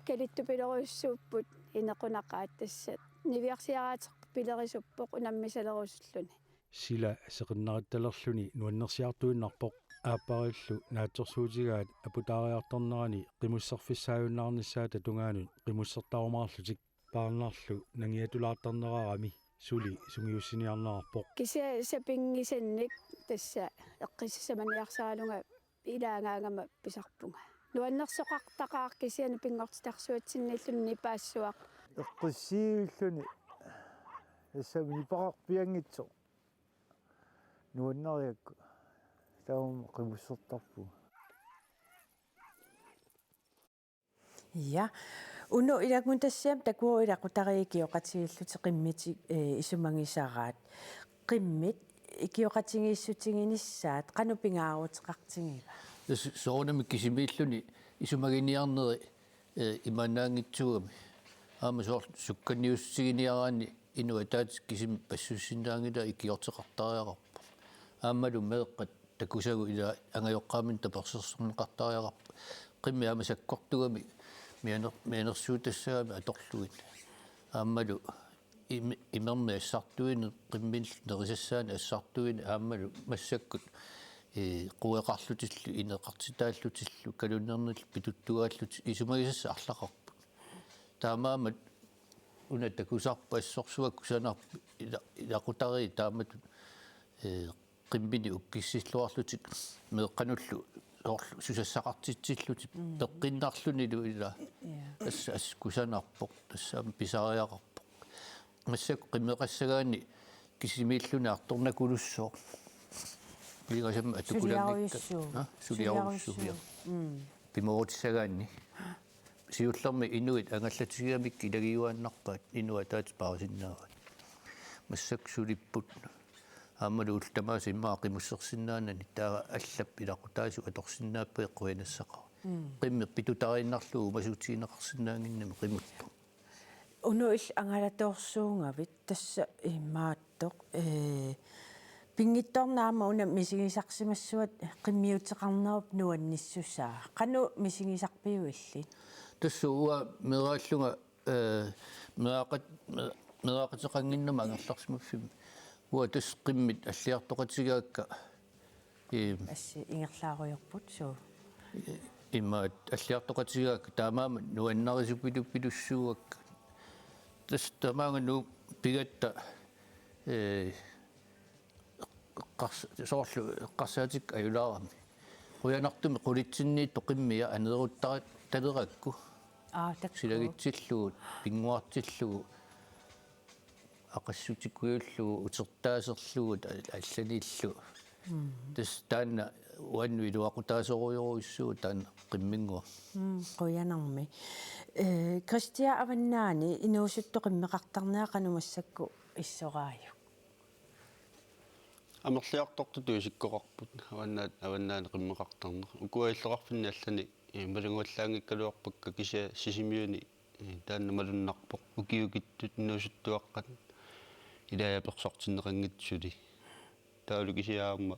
kalittupilerujussuupput inequnaqaat tassa. Niviarsiaraateq pilerisuppoq unammisalerusulluni. Sila seqinnarititalerluni nuannersiartuinnarpoq. Aapparillu naatsorsuutigaat aputaariartornerani qimusserfissaajunnaarnissaata tungaanut qimussertarumaarlutik. Paarnarlu nangiatulaartarnerarami suli sungiussiniarnerarpoq. Kisianni sapinngisannik tassa eqqississamaniarsaralunga ilaagaangama pisarpunga. Nuannersoqartaqaaq kisianni pinngortitarsuatsinniilluni nipaassuaq. Eqqissiivilluni tassami nipaqarpianngitsoq. Nuannariakku taama qimussertarpunga. Ja. Uno ilanngutassiami takuuk ilaqutariit ikioqatigiillutik qimmitik eh, isumagisaraat. Qimmit ikioqatigiissutiginissaat qanoq pingaaruteqartigiva? Tassa soorunami kisimiilluni isumaginiarneri eh, imaannaanngitsuugami. Aamma soorlu sukkaniussutiginiaraanni inuit ataatsip kisimi passussinnaanngilaa ikiorteqartariaqarpoq. Aammalu meeqqat takusagut ila angajoqqaaminnut tapersersorneqartariaqarput. Qimmit aamma sakkortugami mianer- mianersuutassagami atorlugit. Aammalu im- imermik assartuineq qimminillu nerisassaanik assartuineq aammalu massakkut eh, queqarlutillu ineqartitaallutillu kalunnernillu pituttuaallutillu isumagisassat arlaqarput. Taamaammat una takusarput assorsuaq kusanarpoq ila- ilaqutariit taamatut eh, qimminik ukkissilluarlutik meeqqanullu soorlu susassaqartitsillutik peqqinnarlunilu ila tassa as- kusanarpoq tassa aamma pisariaqarpoq. Massakkut qimmeqassagaanni kisimiilluni artornakulussooq. Pingasammi atukulanngikka. Suliarujussuuvoq. Suliarujussuuvoq. Pimoorutissagaanni. Siullermik inuit angallatigigamikkit ilagiuaannarpaat inuit ataatsip paarisinnaavaat. Massakkut sulipput. Aammalu ullut tamaasa immaqa qimussersinnaanani taava allap ilaqutaasut atorsinnaapput qujanassaqa. Qimmit pitutariinnarlugu uumasuutigineqarsinnaannginnami qimuttoq. Uno illit angalatoorsuugavit tassa imaattoq eh, pinngitsoornami aamma una misigisarsimassuat qimmiuteqarnerup nuannissusaa. Qanoq misigisarpiuk illit? Tassa uanga meeraallunga eh, meeraqat- me- meeraqateqannginnama angerlarsimaffimmi. Uanga tassa qimmit alliartoqatigaakka eh, Assi ingerlaarujorput suu. Imaat alliartoqatigaakka taamaammat nuannarisupilupilussuuakka. Tassa tamaanga Nuup pigatta eh, eqqars- soorlu eqqarsaatikka ajulaarami. Qujanartumik qulitsinniittoq qimmia aneeruttarittalerakku. Aa, takku. Silagitsillugu, pinnguartillugu, aqassutikkujullugu, utertaaserlugu, ta- allanillu. Tassa taanna uannut iluaqutaasorujorujussuuvoq taanna qimminnguaq. Mm, qujanarmi. Eh, Kristian Avannaani inuusuttut qimmeqartarnerat qanoq massakkut issoraajuk? Amerliartortutut isikkoqarput avannaat avannaani qimmeqartarneq. Ukua illoqarfinni allani eh, malunnguallaanngikkaluarpakka kisianni Sisimiuni eh, taanna malunnarpoq. Ukiukittut inuusuttuaqqat ilai apersortinneqanngitsut suli. Taavalu kisianni aamma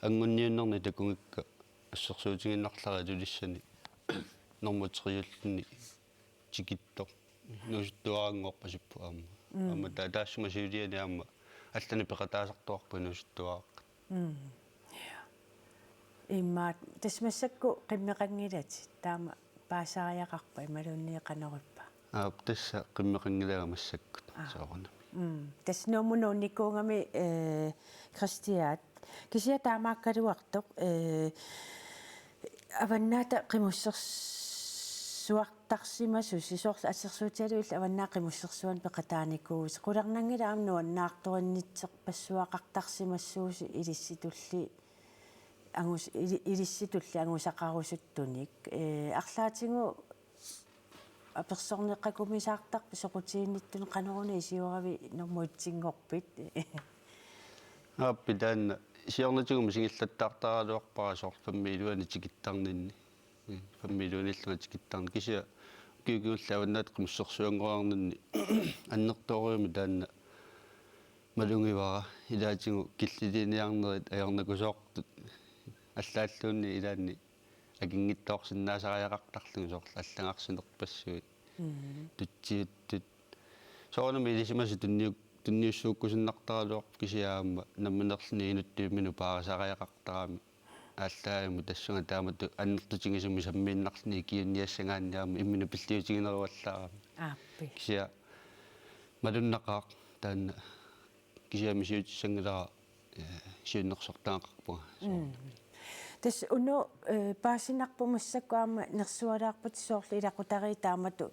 angunniunnerni takugikka assersuutigiinnarlara Ilulissani normu tre-ulluni tikittoq. Inuusuttuaranngorpasippoq aamma. Aamma ta- taassuma siuliani aamma allani peqataasartuarput inuusuttuaraqqat. Imaat tassa massakkut qimmeqanngilatit taama paasariaqarpa imaluunniit qanorippa? Aap, tassa qimmeqanngilanga massakkut. Aa. Soorunami. Mm. Tassa Nuummut nuunnikuugami eh, Kristian. Kisianni taamaakkaluartoq eh, Avannaata qimussersuartarsimasoq soorlu assersuutigalugu illit Avannaata qimussersuarnik peqataanikuuvutit. Qularnanngilaq aamma nuannaartorinnittorpassuaqartarsimassuusi ilissitulli angus- ili- ilissitulli angusaqarusuttunik. Eh, arlaatigut apersorneqarumaartarpit soqutiginnittut qanoruna isioravit normu et-inngorpit? Aap, taanna siornatigut misigillattaartaraluarpara soorlu fem-ip iluani tikittarninni. Fem-ip iluaniillunga tikittarninni. Kisianni ukiut kingulliit Avannaata qimussersuanngoriarninni annertoorujussuarmik taanna malugivara, ilaatigut killiliiniarnerit ajornakusoortut allaalluunniit ilaanni akinngitsoorsinnaasariaqartarlugit soorlu allagarsinerpassuit tutsiuttut. Soorunami ilisimasat tunniuk- tunniussuukkusunnartaraluarput kisianni aamma nammineerluni inuttut imminut paarisariaqartarami aallaavimmut tassunga taamatut annertutigisumik sammiinnarluni ikiuiniassagaanni aamma imminut pilliutigineruallaarami. Aappi. Kisianni malunnaqaaq taanna kisianni misiutissanngilara eh, siunnersortagaqarpunga. Mm. Tassa Uno, eh, paasinarpoq massakkut aamma nersualaarpat soorlu ilaqutariit taamatut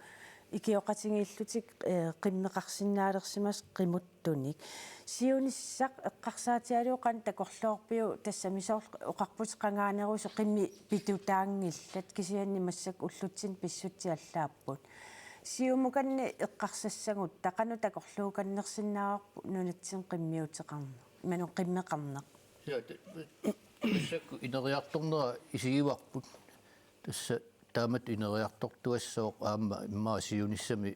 ikioqatigiillutik, eh, qimmeqarsinnaalersimasut qimuttunik. Siunissaq eqqarsaatigalugu qanoq takorloorpiuk, tassami soorlu oqarputit qangaanerusoq qimmit pitutaanngillat kisianni massakkut ullutsinni pissutsit allaapput. Siumukanni eqqarsassagutta qanoq takorluukannersinnaavarput nunatsinni qimmiuteqarneq, imaluunniit qimmeqarneq? Ja, te-, massakkut ineriartornera isigivarput. Tassa taamatut ineriartortuassooq aamma immaqa siunissami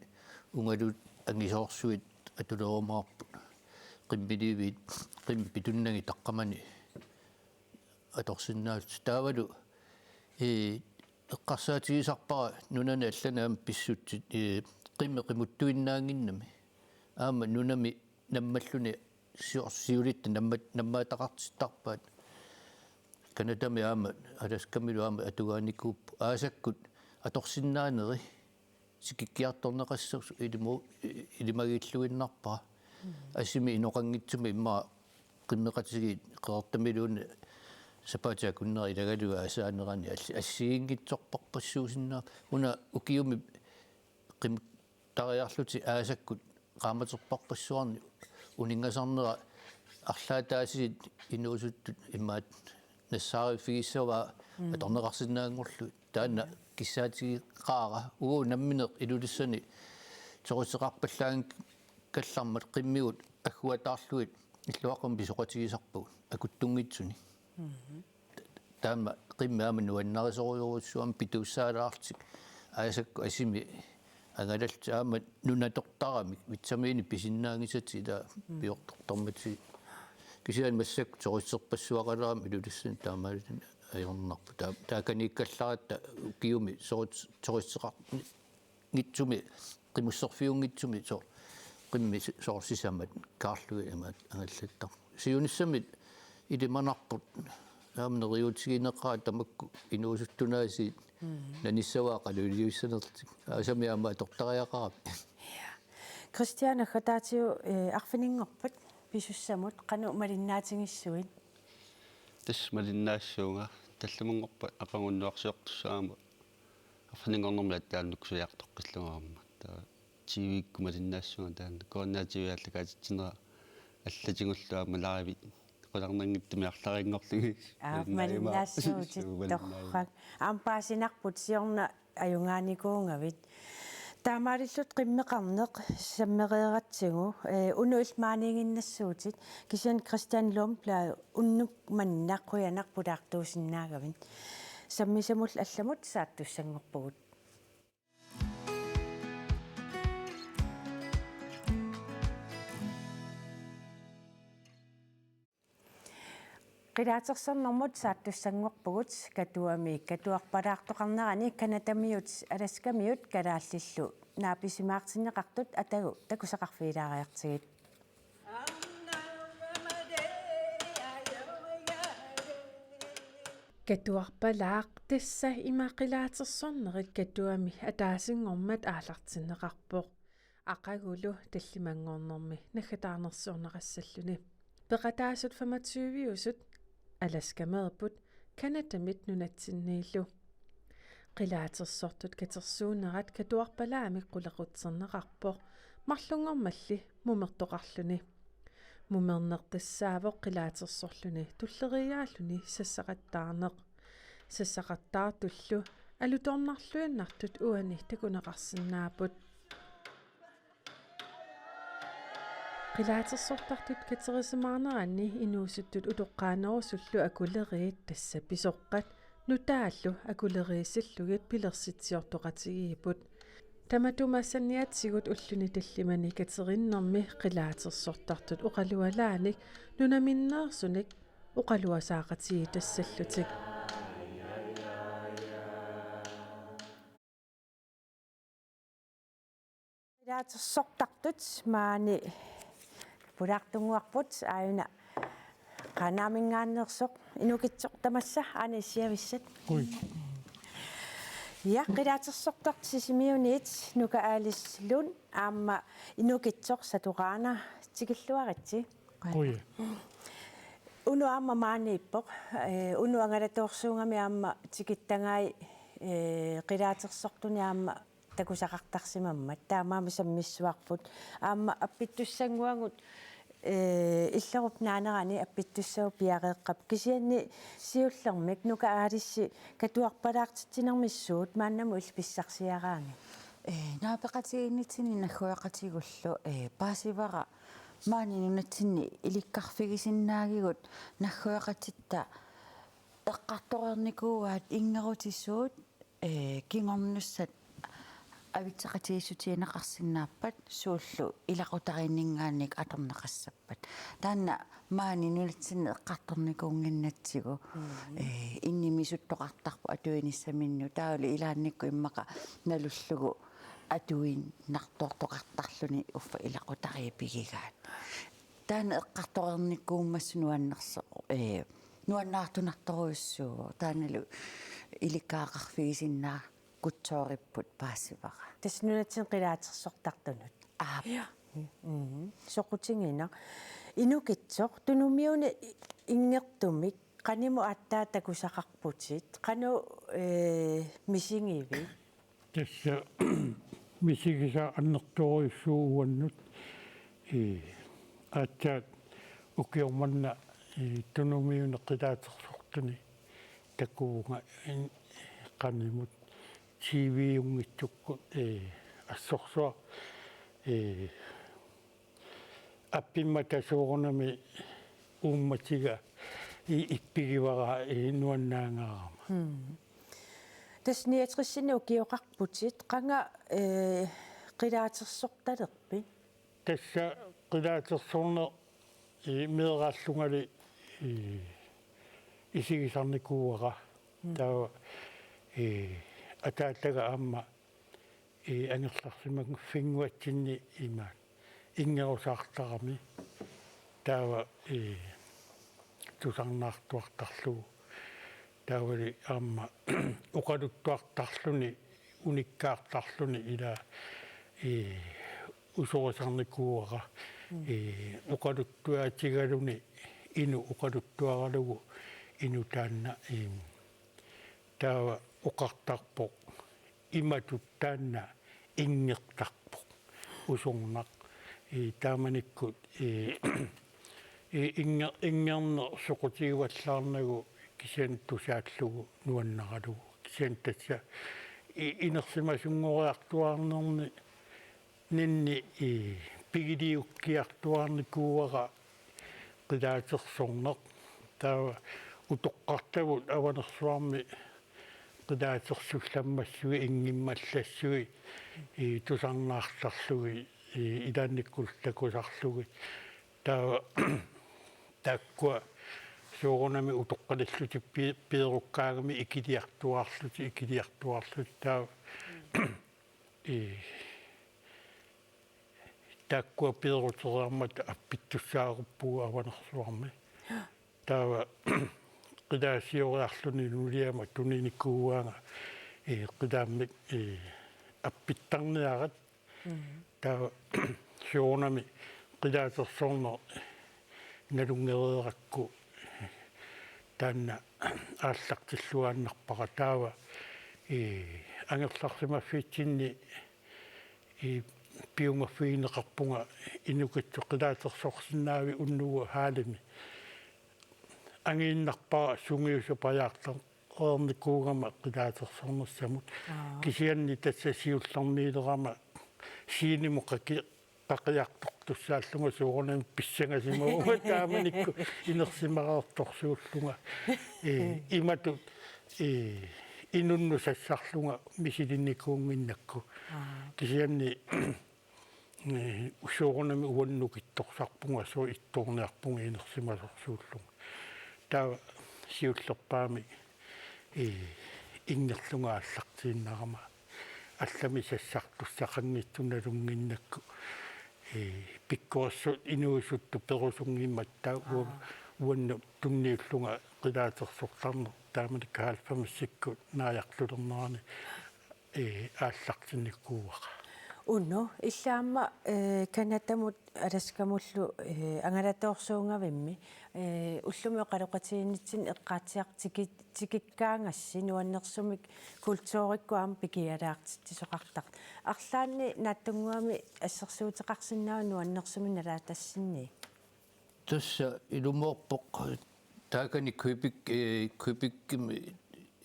ungalut angisoorsuit atulerumaarput. Qimmiliviit, qimmit pitunnagit taqqamani atorsinnaallutik. Taavalu, ee, eqqarsaatigisarpara nunani allani aamma pissutsit, ee, qimmit qimuttuinnaannginnami. Aamma nunami nammalluni sior-, siulitta namma-, nammaataqartittarpaat. Canadami aamma Alaskamilu aamma atugaanikuupput aasakkut atorsinnaaneri tikikkiartorneqassasoq ilimu-, ilimagiilluinnarpara. Asimi inoqanngitsumik immaqa qimmeqatigiit Qeqertamiluunniit sapaatip akunnera ilagalugit aasaanerani all-, assigiinngitsorpassuusinnaapput. Una ukiumi qimuttariarlutik aasakkut qaammaterpassuarnik uninngasarnera arlaataasiit inuusuttut imaattoq nassaariffigissavaa Mm. atorneqarsinnaanngorlugit. Taanna kissaatigeqaara uagut nammineq Ilulissani soqutigeqarpallaanngikkallarmat qimmigut agguataarlugit illuaqqamik pisoqatigisarpagut akuttunngitsunik. Mhm. Taama qimmit aamma nuannarisorujussuarmik pituussaalaarlutik aasakkut asimi angalallutik aamma nunatortaramik vitaminit pisinnaanngisatik ilaa Mm. piortortarmatigik. Kisianni massakkut soqutigerpassuaqalaarami Ilulissani taamaalilluni ajornarpoq. Taa-, taakaniikkallaratta ukiumi soqut-, soqutigeqarnitsumi qimusserfiunngitsumi so-, qimmit soorlu sisamat kaarlugit imaattoq angallattarput. Siunissami ilimanarpoq aamma neriuutigineqaat tamakku inuusuttunaasiit Mm. nanissavaa qaluilivissanerlutik. Aasami aamma atortariaqarami. Ja. Christian, naggataatigut, eh, arfininngorpat pisussamut qanoq malinnaatigissuit? Tassa malinnaassuunga, tallimanngorpat aqagu unnuarsiortussaq aamma arfininngornermi aatsaat nuksuiartoqqillugu aamma. Taava T V-kkut malinnaassuunga taanna. Koordinaativiaallakaatitsinera allatigullu aamma live-it qularnanngitsumik arlariinngorlugit. Aa, malinnaajuma. Malinnaassuutit torrak. Aamma paasinarput siorna ajugaanikuugavit. Taamaalillutit qimmeqarneq sammereeratsigu, eh, Uno illit maaniiginnassuutit, kisianni Christian Lundblad unnuk manna qujanaq pulaartuusinnaagavit. Sammisamullu allamut saattussanngorpugut. Qilaatersornermut saattussanngorpugut Katuami katuarpalaartoqarnerani Canadamiut, Alaskamiut kalaallillu naapisimaartinneqartut atagu takusaqarfigilaariartigit. Katuarpalaaq tassa ima qilaatersornerit Katuami ataasinngormat aallartinneqarpoq. Aqagulu tallimanngornermi naggataarnersiorneqassalluni. Peqataasut femogtyve-usut Alaskameerput Canadamit nunatsinniillu. Qilaatersortut katersuunerat Katuarpalaamik qulequtserneqarpoq marlunngormalli mumertoqarluni. Mumerneqqissaavoq qilaatersorluni tulleriiaalluni sassaqattaarneq. Sassaqattaartullu alutornarluinnartut uani takuneqarsinnaapput. Qilaatersortartut katerisimaarneranni inuusuttut utoqqaanerusullu akuleriit tassa pisoqqat nutaallu akuleriisillugit pilersitsiortoqatigiipput. Tamatuma saniatigut ulluni tallimani katerinnermi qilaatersortartut oqalualaanik nunaminneersunik oqaluasaaqatigitassallutik. Qilaatersortartut maani pulaartunnguarput aajuna Qaanaaminngaanneersoq Inukitsoq tamassa aana issiavissat. Ui. Ja, qilaatersortartut Sisimiuniit Nuka Alice Lund aamma Inukitsoq Satu Qaana tikilluaritsi. Ui. Uno aamma maaniippoq, eh, uno angalatoorsuugami aamma tikittagai, eh, qilaatersortuni aamma takusaqartarsimammat. Taamaammat sammissuarput. Aamma appittussannguagut, eh, Illerup naanerani appittussaq piareeqqavoq. Kisianni siullermik Nuka Aalissi katuarpalaartitsinermi suut maannamut illit pissarsiaraangat? Eh, naapeqatigiinnitsinni naggueqatigullu, eh, paasivara maani nunatsinni ilikkarfigisinnaagigut naggueqatitta eqqartoreernikuuaat inngerutisuut, eh, kingornussat avitseqatigiissutigineqarsinnaapput suullu ilaqutariinninngaanniit atorneqassappat. Taanna maani nunatsinni eqqartornikuunnginnatsigu, mm, eh, innimisuttoqartarpoq atuinissaminnut, taavalu ilaannikkut immaqa nalullugu atuinnartoortoqartarluni uffa ilaqutariit pigigaat. Taanna eqqartoreernikuummassuk nuannerso-, eh, nuannaartunartorujussuuvoq. Taannalu ilikkagaqarfigisinnaakkutsooripput paasivara. Tassa nunatsinni qilaatersortartunut. Aap. Ja. Mm. Soqutiginaq. Inukitsoq Tunumiuni inngertumik qanimut aatsaat takusaqarputit, qanoq, eh, misigivit? Tassa misigisaq annertoorujussuuvoq uannut, eh, aatsaat ukioq manna, eh, Tunumiuni qilaatersortuni takuunga, eh, qanimut T V-unngitsukkut, eh, assorsuaq, eh, appimmata soorunami uummatiga i-, ippigivara, eh, nuannaangaarama. Mm. Tassa niogtresini ukioqarputit, qanga, eh, qilaatersortalerpit? Tassa qilaatersorneq, eh, meeraallungali, eh, isigisarnikuuara. Mm. Taava, eh, ataataga aamma, eh, angerlarsimaffinnguatsinni ima inngerusaartarami. Taava, eh, tusarnaartuartarlugu. Taavali aamma oqaluttuartarluni, unikkaartarluni ila, eh, usorisarnikuuara, mm, eh, oqaluttuaatigaluni, inuk oqaluttuaralugu inuk taanna, eh, taava oqartarpoq: Imatut taanna inngertarpoq, usornaq. Eh, taamanikkut, eh, eh, innge-, inngerneq soqutigivallaarnagu kisianni tusaallugu nuannaralugu. Kisianni tassa, eh, inersimasunngoriartuaarnerni ninni, eh, pigiliukkiartuaarnikuuara qilaatersorneq. Taava utoqqartavut Avanersuarmi qilaatersullammassui, inngimmallassuit, eh, tusarnaartarlugit, eh, ilaannikkullu takusarlugit. Taava taakkua soorunami utoqqalillutik pi-, piirukkaagamik ikiliartuaarlutik, ikiliartuaarlutik. Taava, eh, taakkua piirutereermata appittussaaruppugut Avanersuarmi. Taava qilaasioriarluni nuliama tuninikuuaanga, eh, qilaammik, eh, appittarniarit. Mm. Taava soorunami qilaatersorneq nalunngereerakku taanna aallartilluaannarpara. Taava, eh, angerlarsimaffitsinni, eh, piumaffigineqarpunga inukitsoq qilaatersorsinnaavik unnugu hallimi. Angiinnarpara sungiusaq pajaartar-, -reernikuugama qilaatersornissamut. Aa. Kisianni tassa siullermiilerama scenemut qaki-, qaqiartortussaallunga soorunami pissangasimavunga taamanikkut inersimareertorsuullunga. Eh, imatut, eh, inunnut sassarlunga misilinnikuunnginnakku. Aa. Kisianni eh, soorunami uannut nukittorsarpunga, sooq ittoorniarpunga inersimasorsuullunga. Taava siullerpaamik, eh, inngerlunga aallartiinnarama allamik sassartussaqanngitsut nalunnginnakku, eh, pikkorissut inuusuttut perusunngimmat taava u-, Aa. uannut tunniullunga qilaatersortarneq taamanikkut halvfemsikkut naajartulernerani, eh, aallartinnikuuara. Uno, illit aamma, eh, Canadamut Alaskamullu, eh, angalatoorsuugavimmi, eh, ullumi oqaloqatigiinnitsinni eqqaatsiartiki-, tikikkaangassi nuannersumik kulturikkut aamma pikialaartitsisoqartartut. Arlaanni naatsunnguamik assersuuteqarsinnaava nuannersumik nalaatassinnit? Tassa ilumoorpoq taakani Quebec, eh, Quebecimi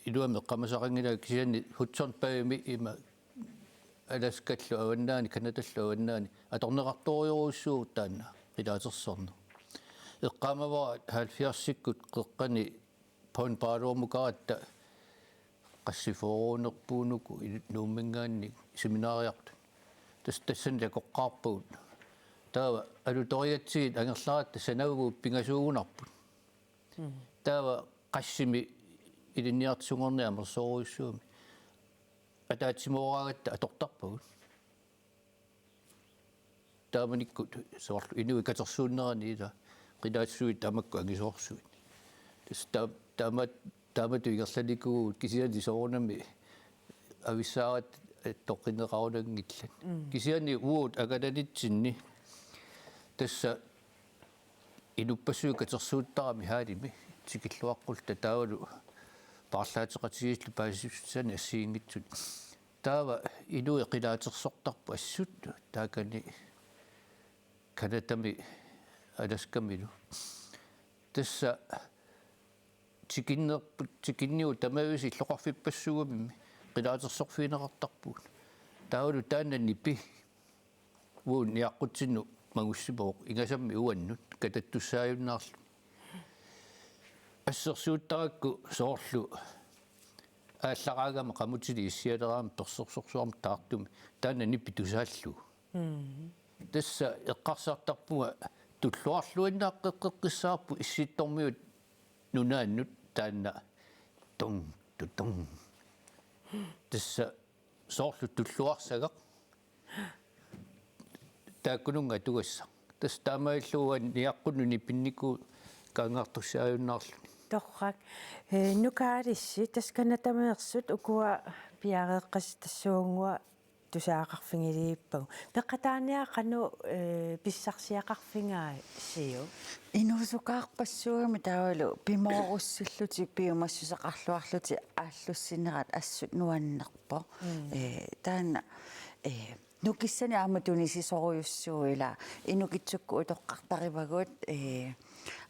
iluamik eqqaamasaqanngilanga kisianni Hudson Baymi ima Alaskallu avannaani, Canadallu avannaani atorneqartorujorujussuuvoq taanna qilaatersorneq. Eqqaamavara halvfjerdsikkut qeqqani Point Barrowmukaratta qassiforuunerpuunuku il-, Nuumminngaanniit seminariartut. Tas-, tassani takoqqaarpagut. Taava alutorigatsigit angerlaratta sanavugut pingasuugunarput. Mm. Taava qassimi ilinniartisunngornermi amerlasoorujussuugami. Ataatsimooraagatta atortarpagut. Taamanikkut soorlu inuit katersuunnerani ila qilaassuit tamakku angisoorsuit. Tassa taa-, taama-, taamatut ingerlanikuuvugut kisianni soorunami avissaaratta toqqinneqarunanngillat. Mm. Kisianni uagut angalanitsinni tassa inuppassuit katersuuttarami hallimi tikilluaqqulluta taavalu paarlaateqatigiillu paasissutissanik assigiinngitsut. Taava inuit qilaatersortarput assut taakani Canadami Alaskamilu. Tassa tikinnerput, tikinnigut tamavisi illoqarfippassuugamimmi qilaatersorfigineqartarpugut. Taavalu taanna nipi uagut niaqqutsinnut mangussimavoq ingasammik uannut katattussaajunnaarluni. Assersuuttarakku soorlu aallaraangama qamutilik issialeraangama persersorsuarmik taartumik taanna nipi tusaallugu. Mm. Tassa eqqarsartarpunga tulluarluinnaaqqeqqissaarpoq Issittormiut Nunaannut taanna tong, tu, tong. Tassa soorlu tulluarsagaq. Taakkununnga atugassaq. Tassa taamaalillugu niaqqunut nipinnikuugaangaartussaajunnaarluni. Torrak. Eh, Nuka Alice, tassa Canadameersut ukua piareeqqasi tassuunnguaq tusagaqarfigiliippagut. Peqataaniaqanu, eh, pissarsiaqarfigaasiuk? Inuusukaarpassuugami taavalu pimoorussillutik piumassuseqarluarlutik aallussinerat assut nuannerpoq. Mm. Eh, taanna, eh, nukissanik aamma tunisisorujussuuvoq ila inukitsukkut utoqqartarivagut, eh,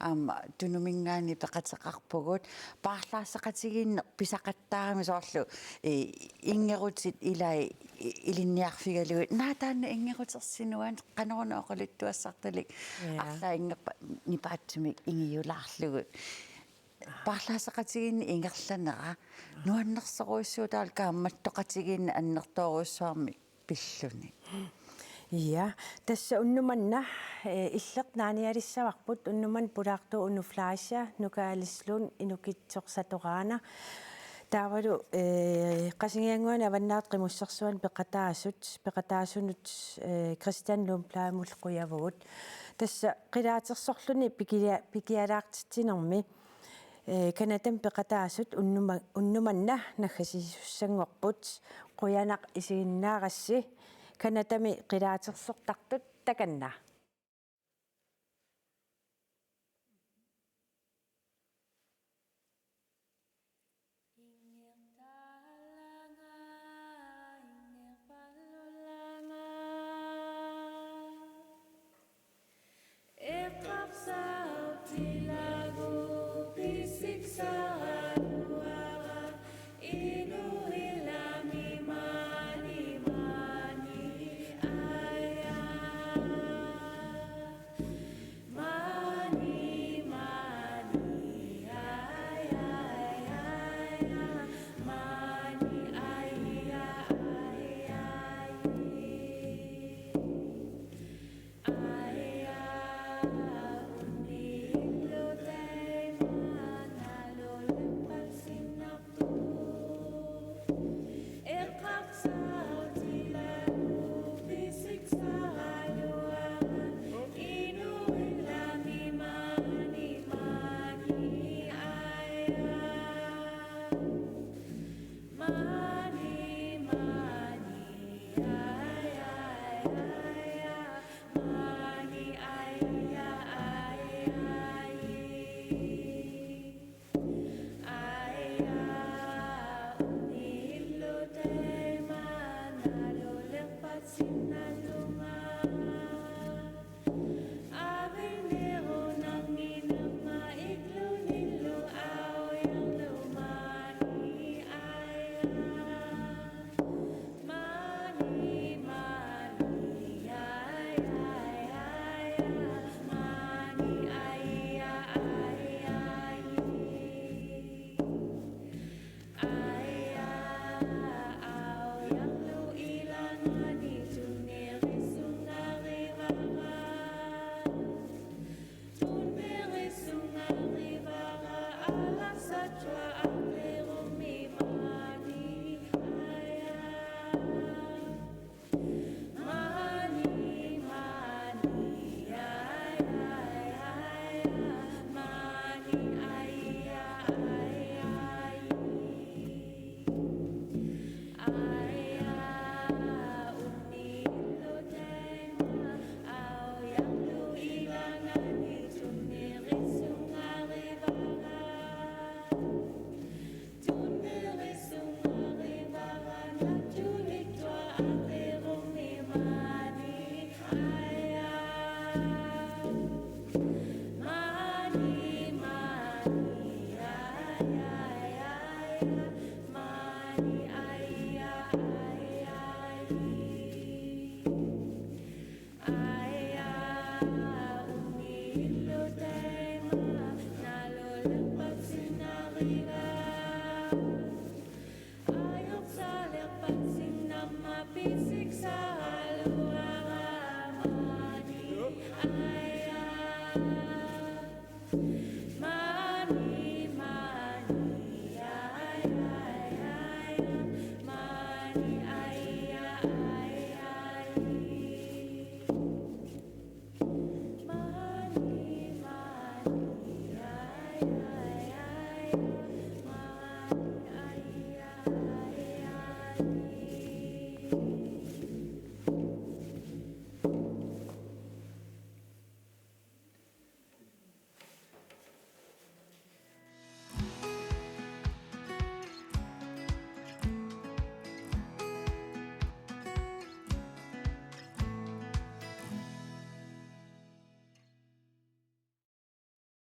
aamma Tunuminngaanniit peqateqarpugut, paarlaasseqatigiinneq pisaqattaarami soorlu, eh, inngerutit ilai, eh, ilinniarfigalugu. Naa taanna inngerutersi nuann-, qanoruna oqaluttuassartalik. Ja. Arlaat inngerpat nipaatsimik ingijulaarlugu. Paarlaasseqatigiinneq ingerlanera. Nuannersorujussuuvoq taavalu kaammattoqatigiinneq annertoorujussuarmik pilluni. Ja, tassa unnuk manna, eh, illeq naanialissavarput, unnuk manna pulaartoq Uno Fleischer, Nuka Alice Lund, Inukitsoq Satoraana. Taavalu, eh, Qasigiannguani Avannaata Qimussersuani peqataasut, peqataasunut, eh, Christian Lundbladimut qujavugut. Tassa qilaatersorluni pikia-, pikialaartitsinermi, eh, Canadami peqataasut unnuk ma-, unnuk manna naggasiisussanngorput. Qujanaq isiginnaarassi, Canadami qilaatersortartut takanna. Maani aia, aia, aia. Aia, unillu taima, nalulerpat sinnariga. Ajorsaalerpat sinnamma pisiksaa.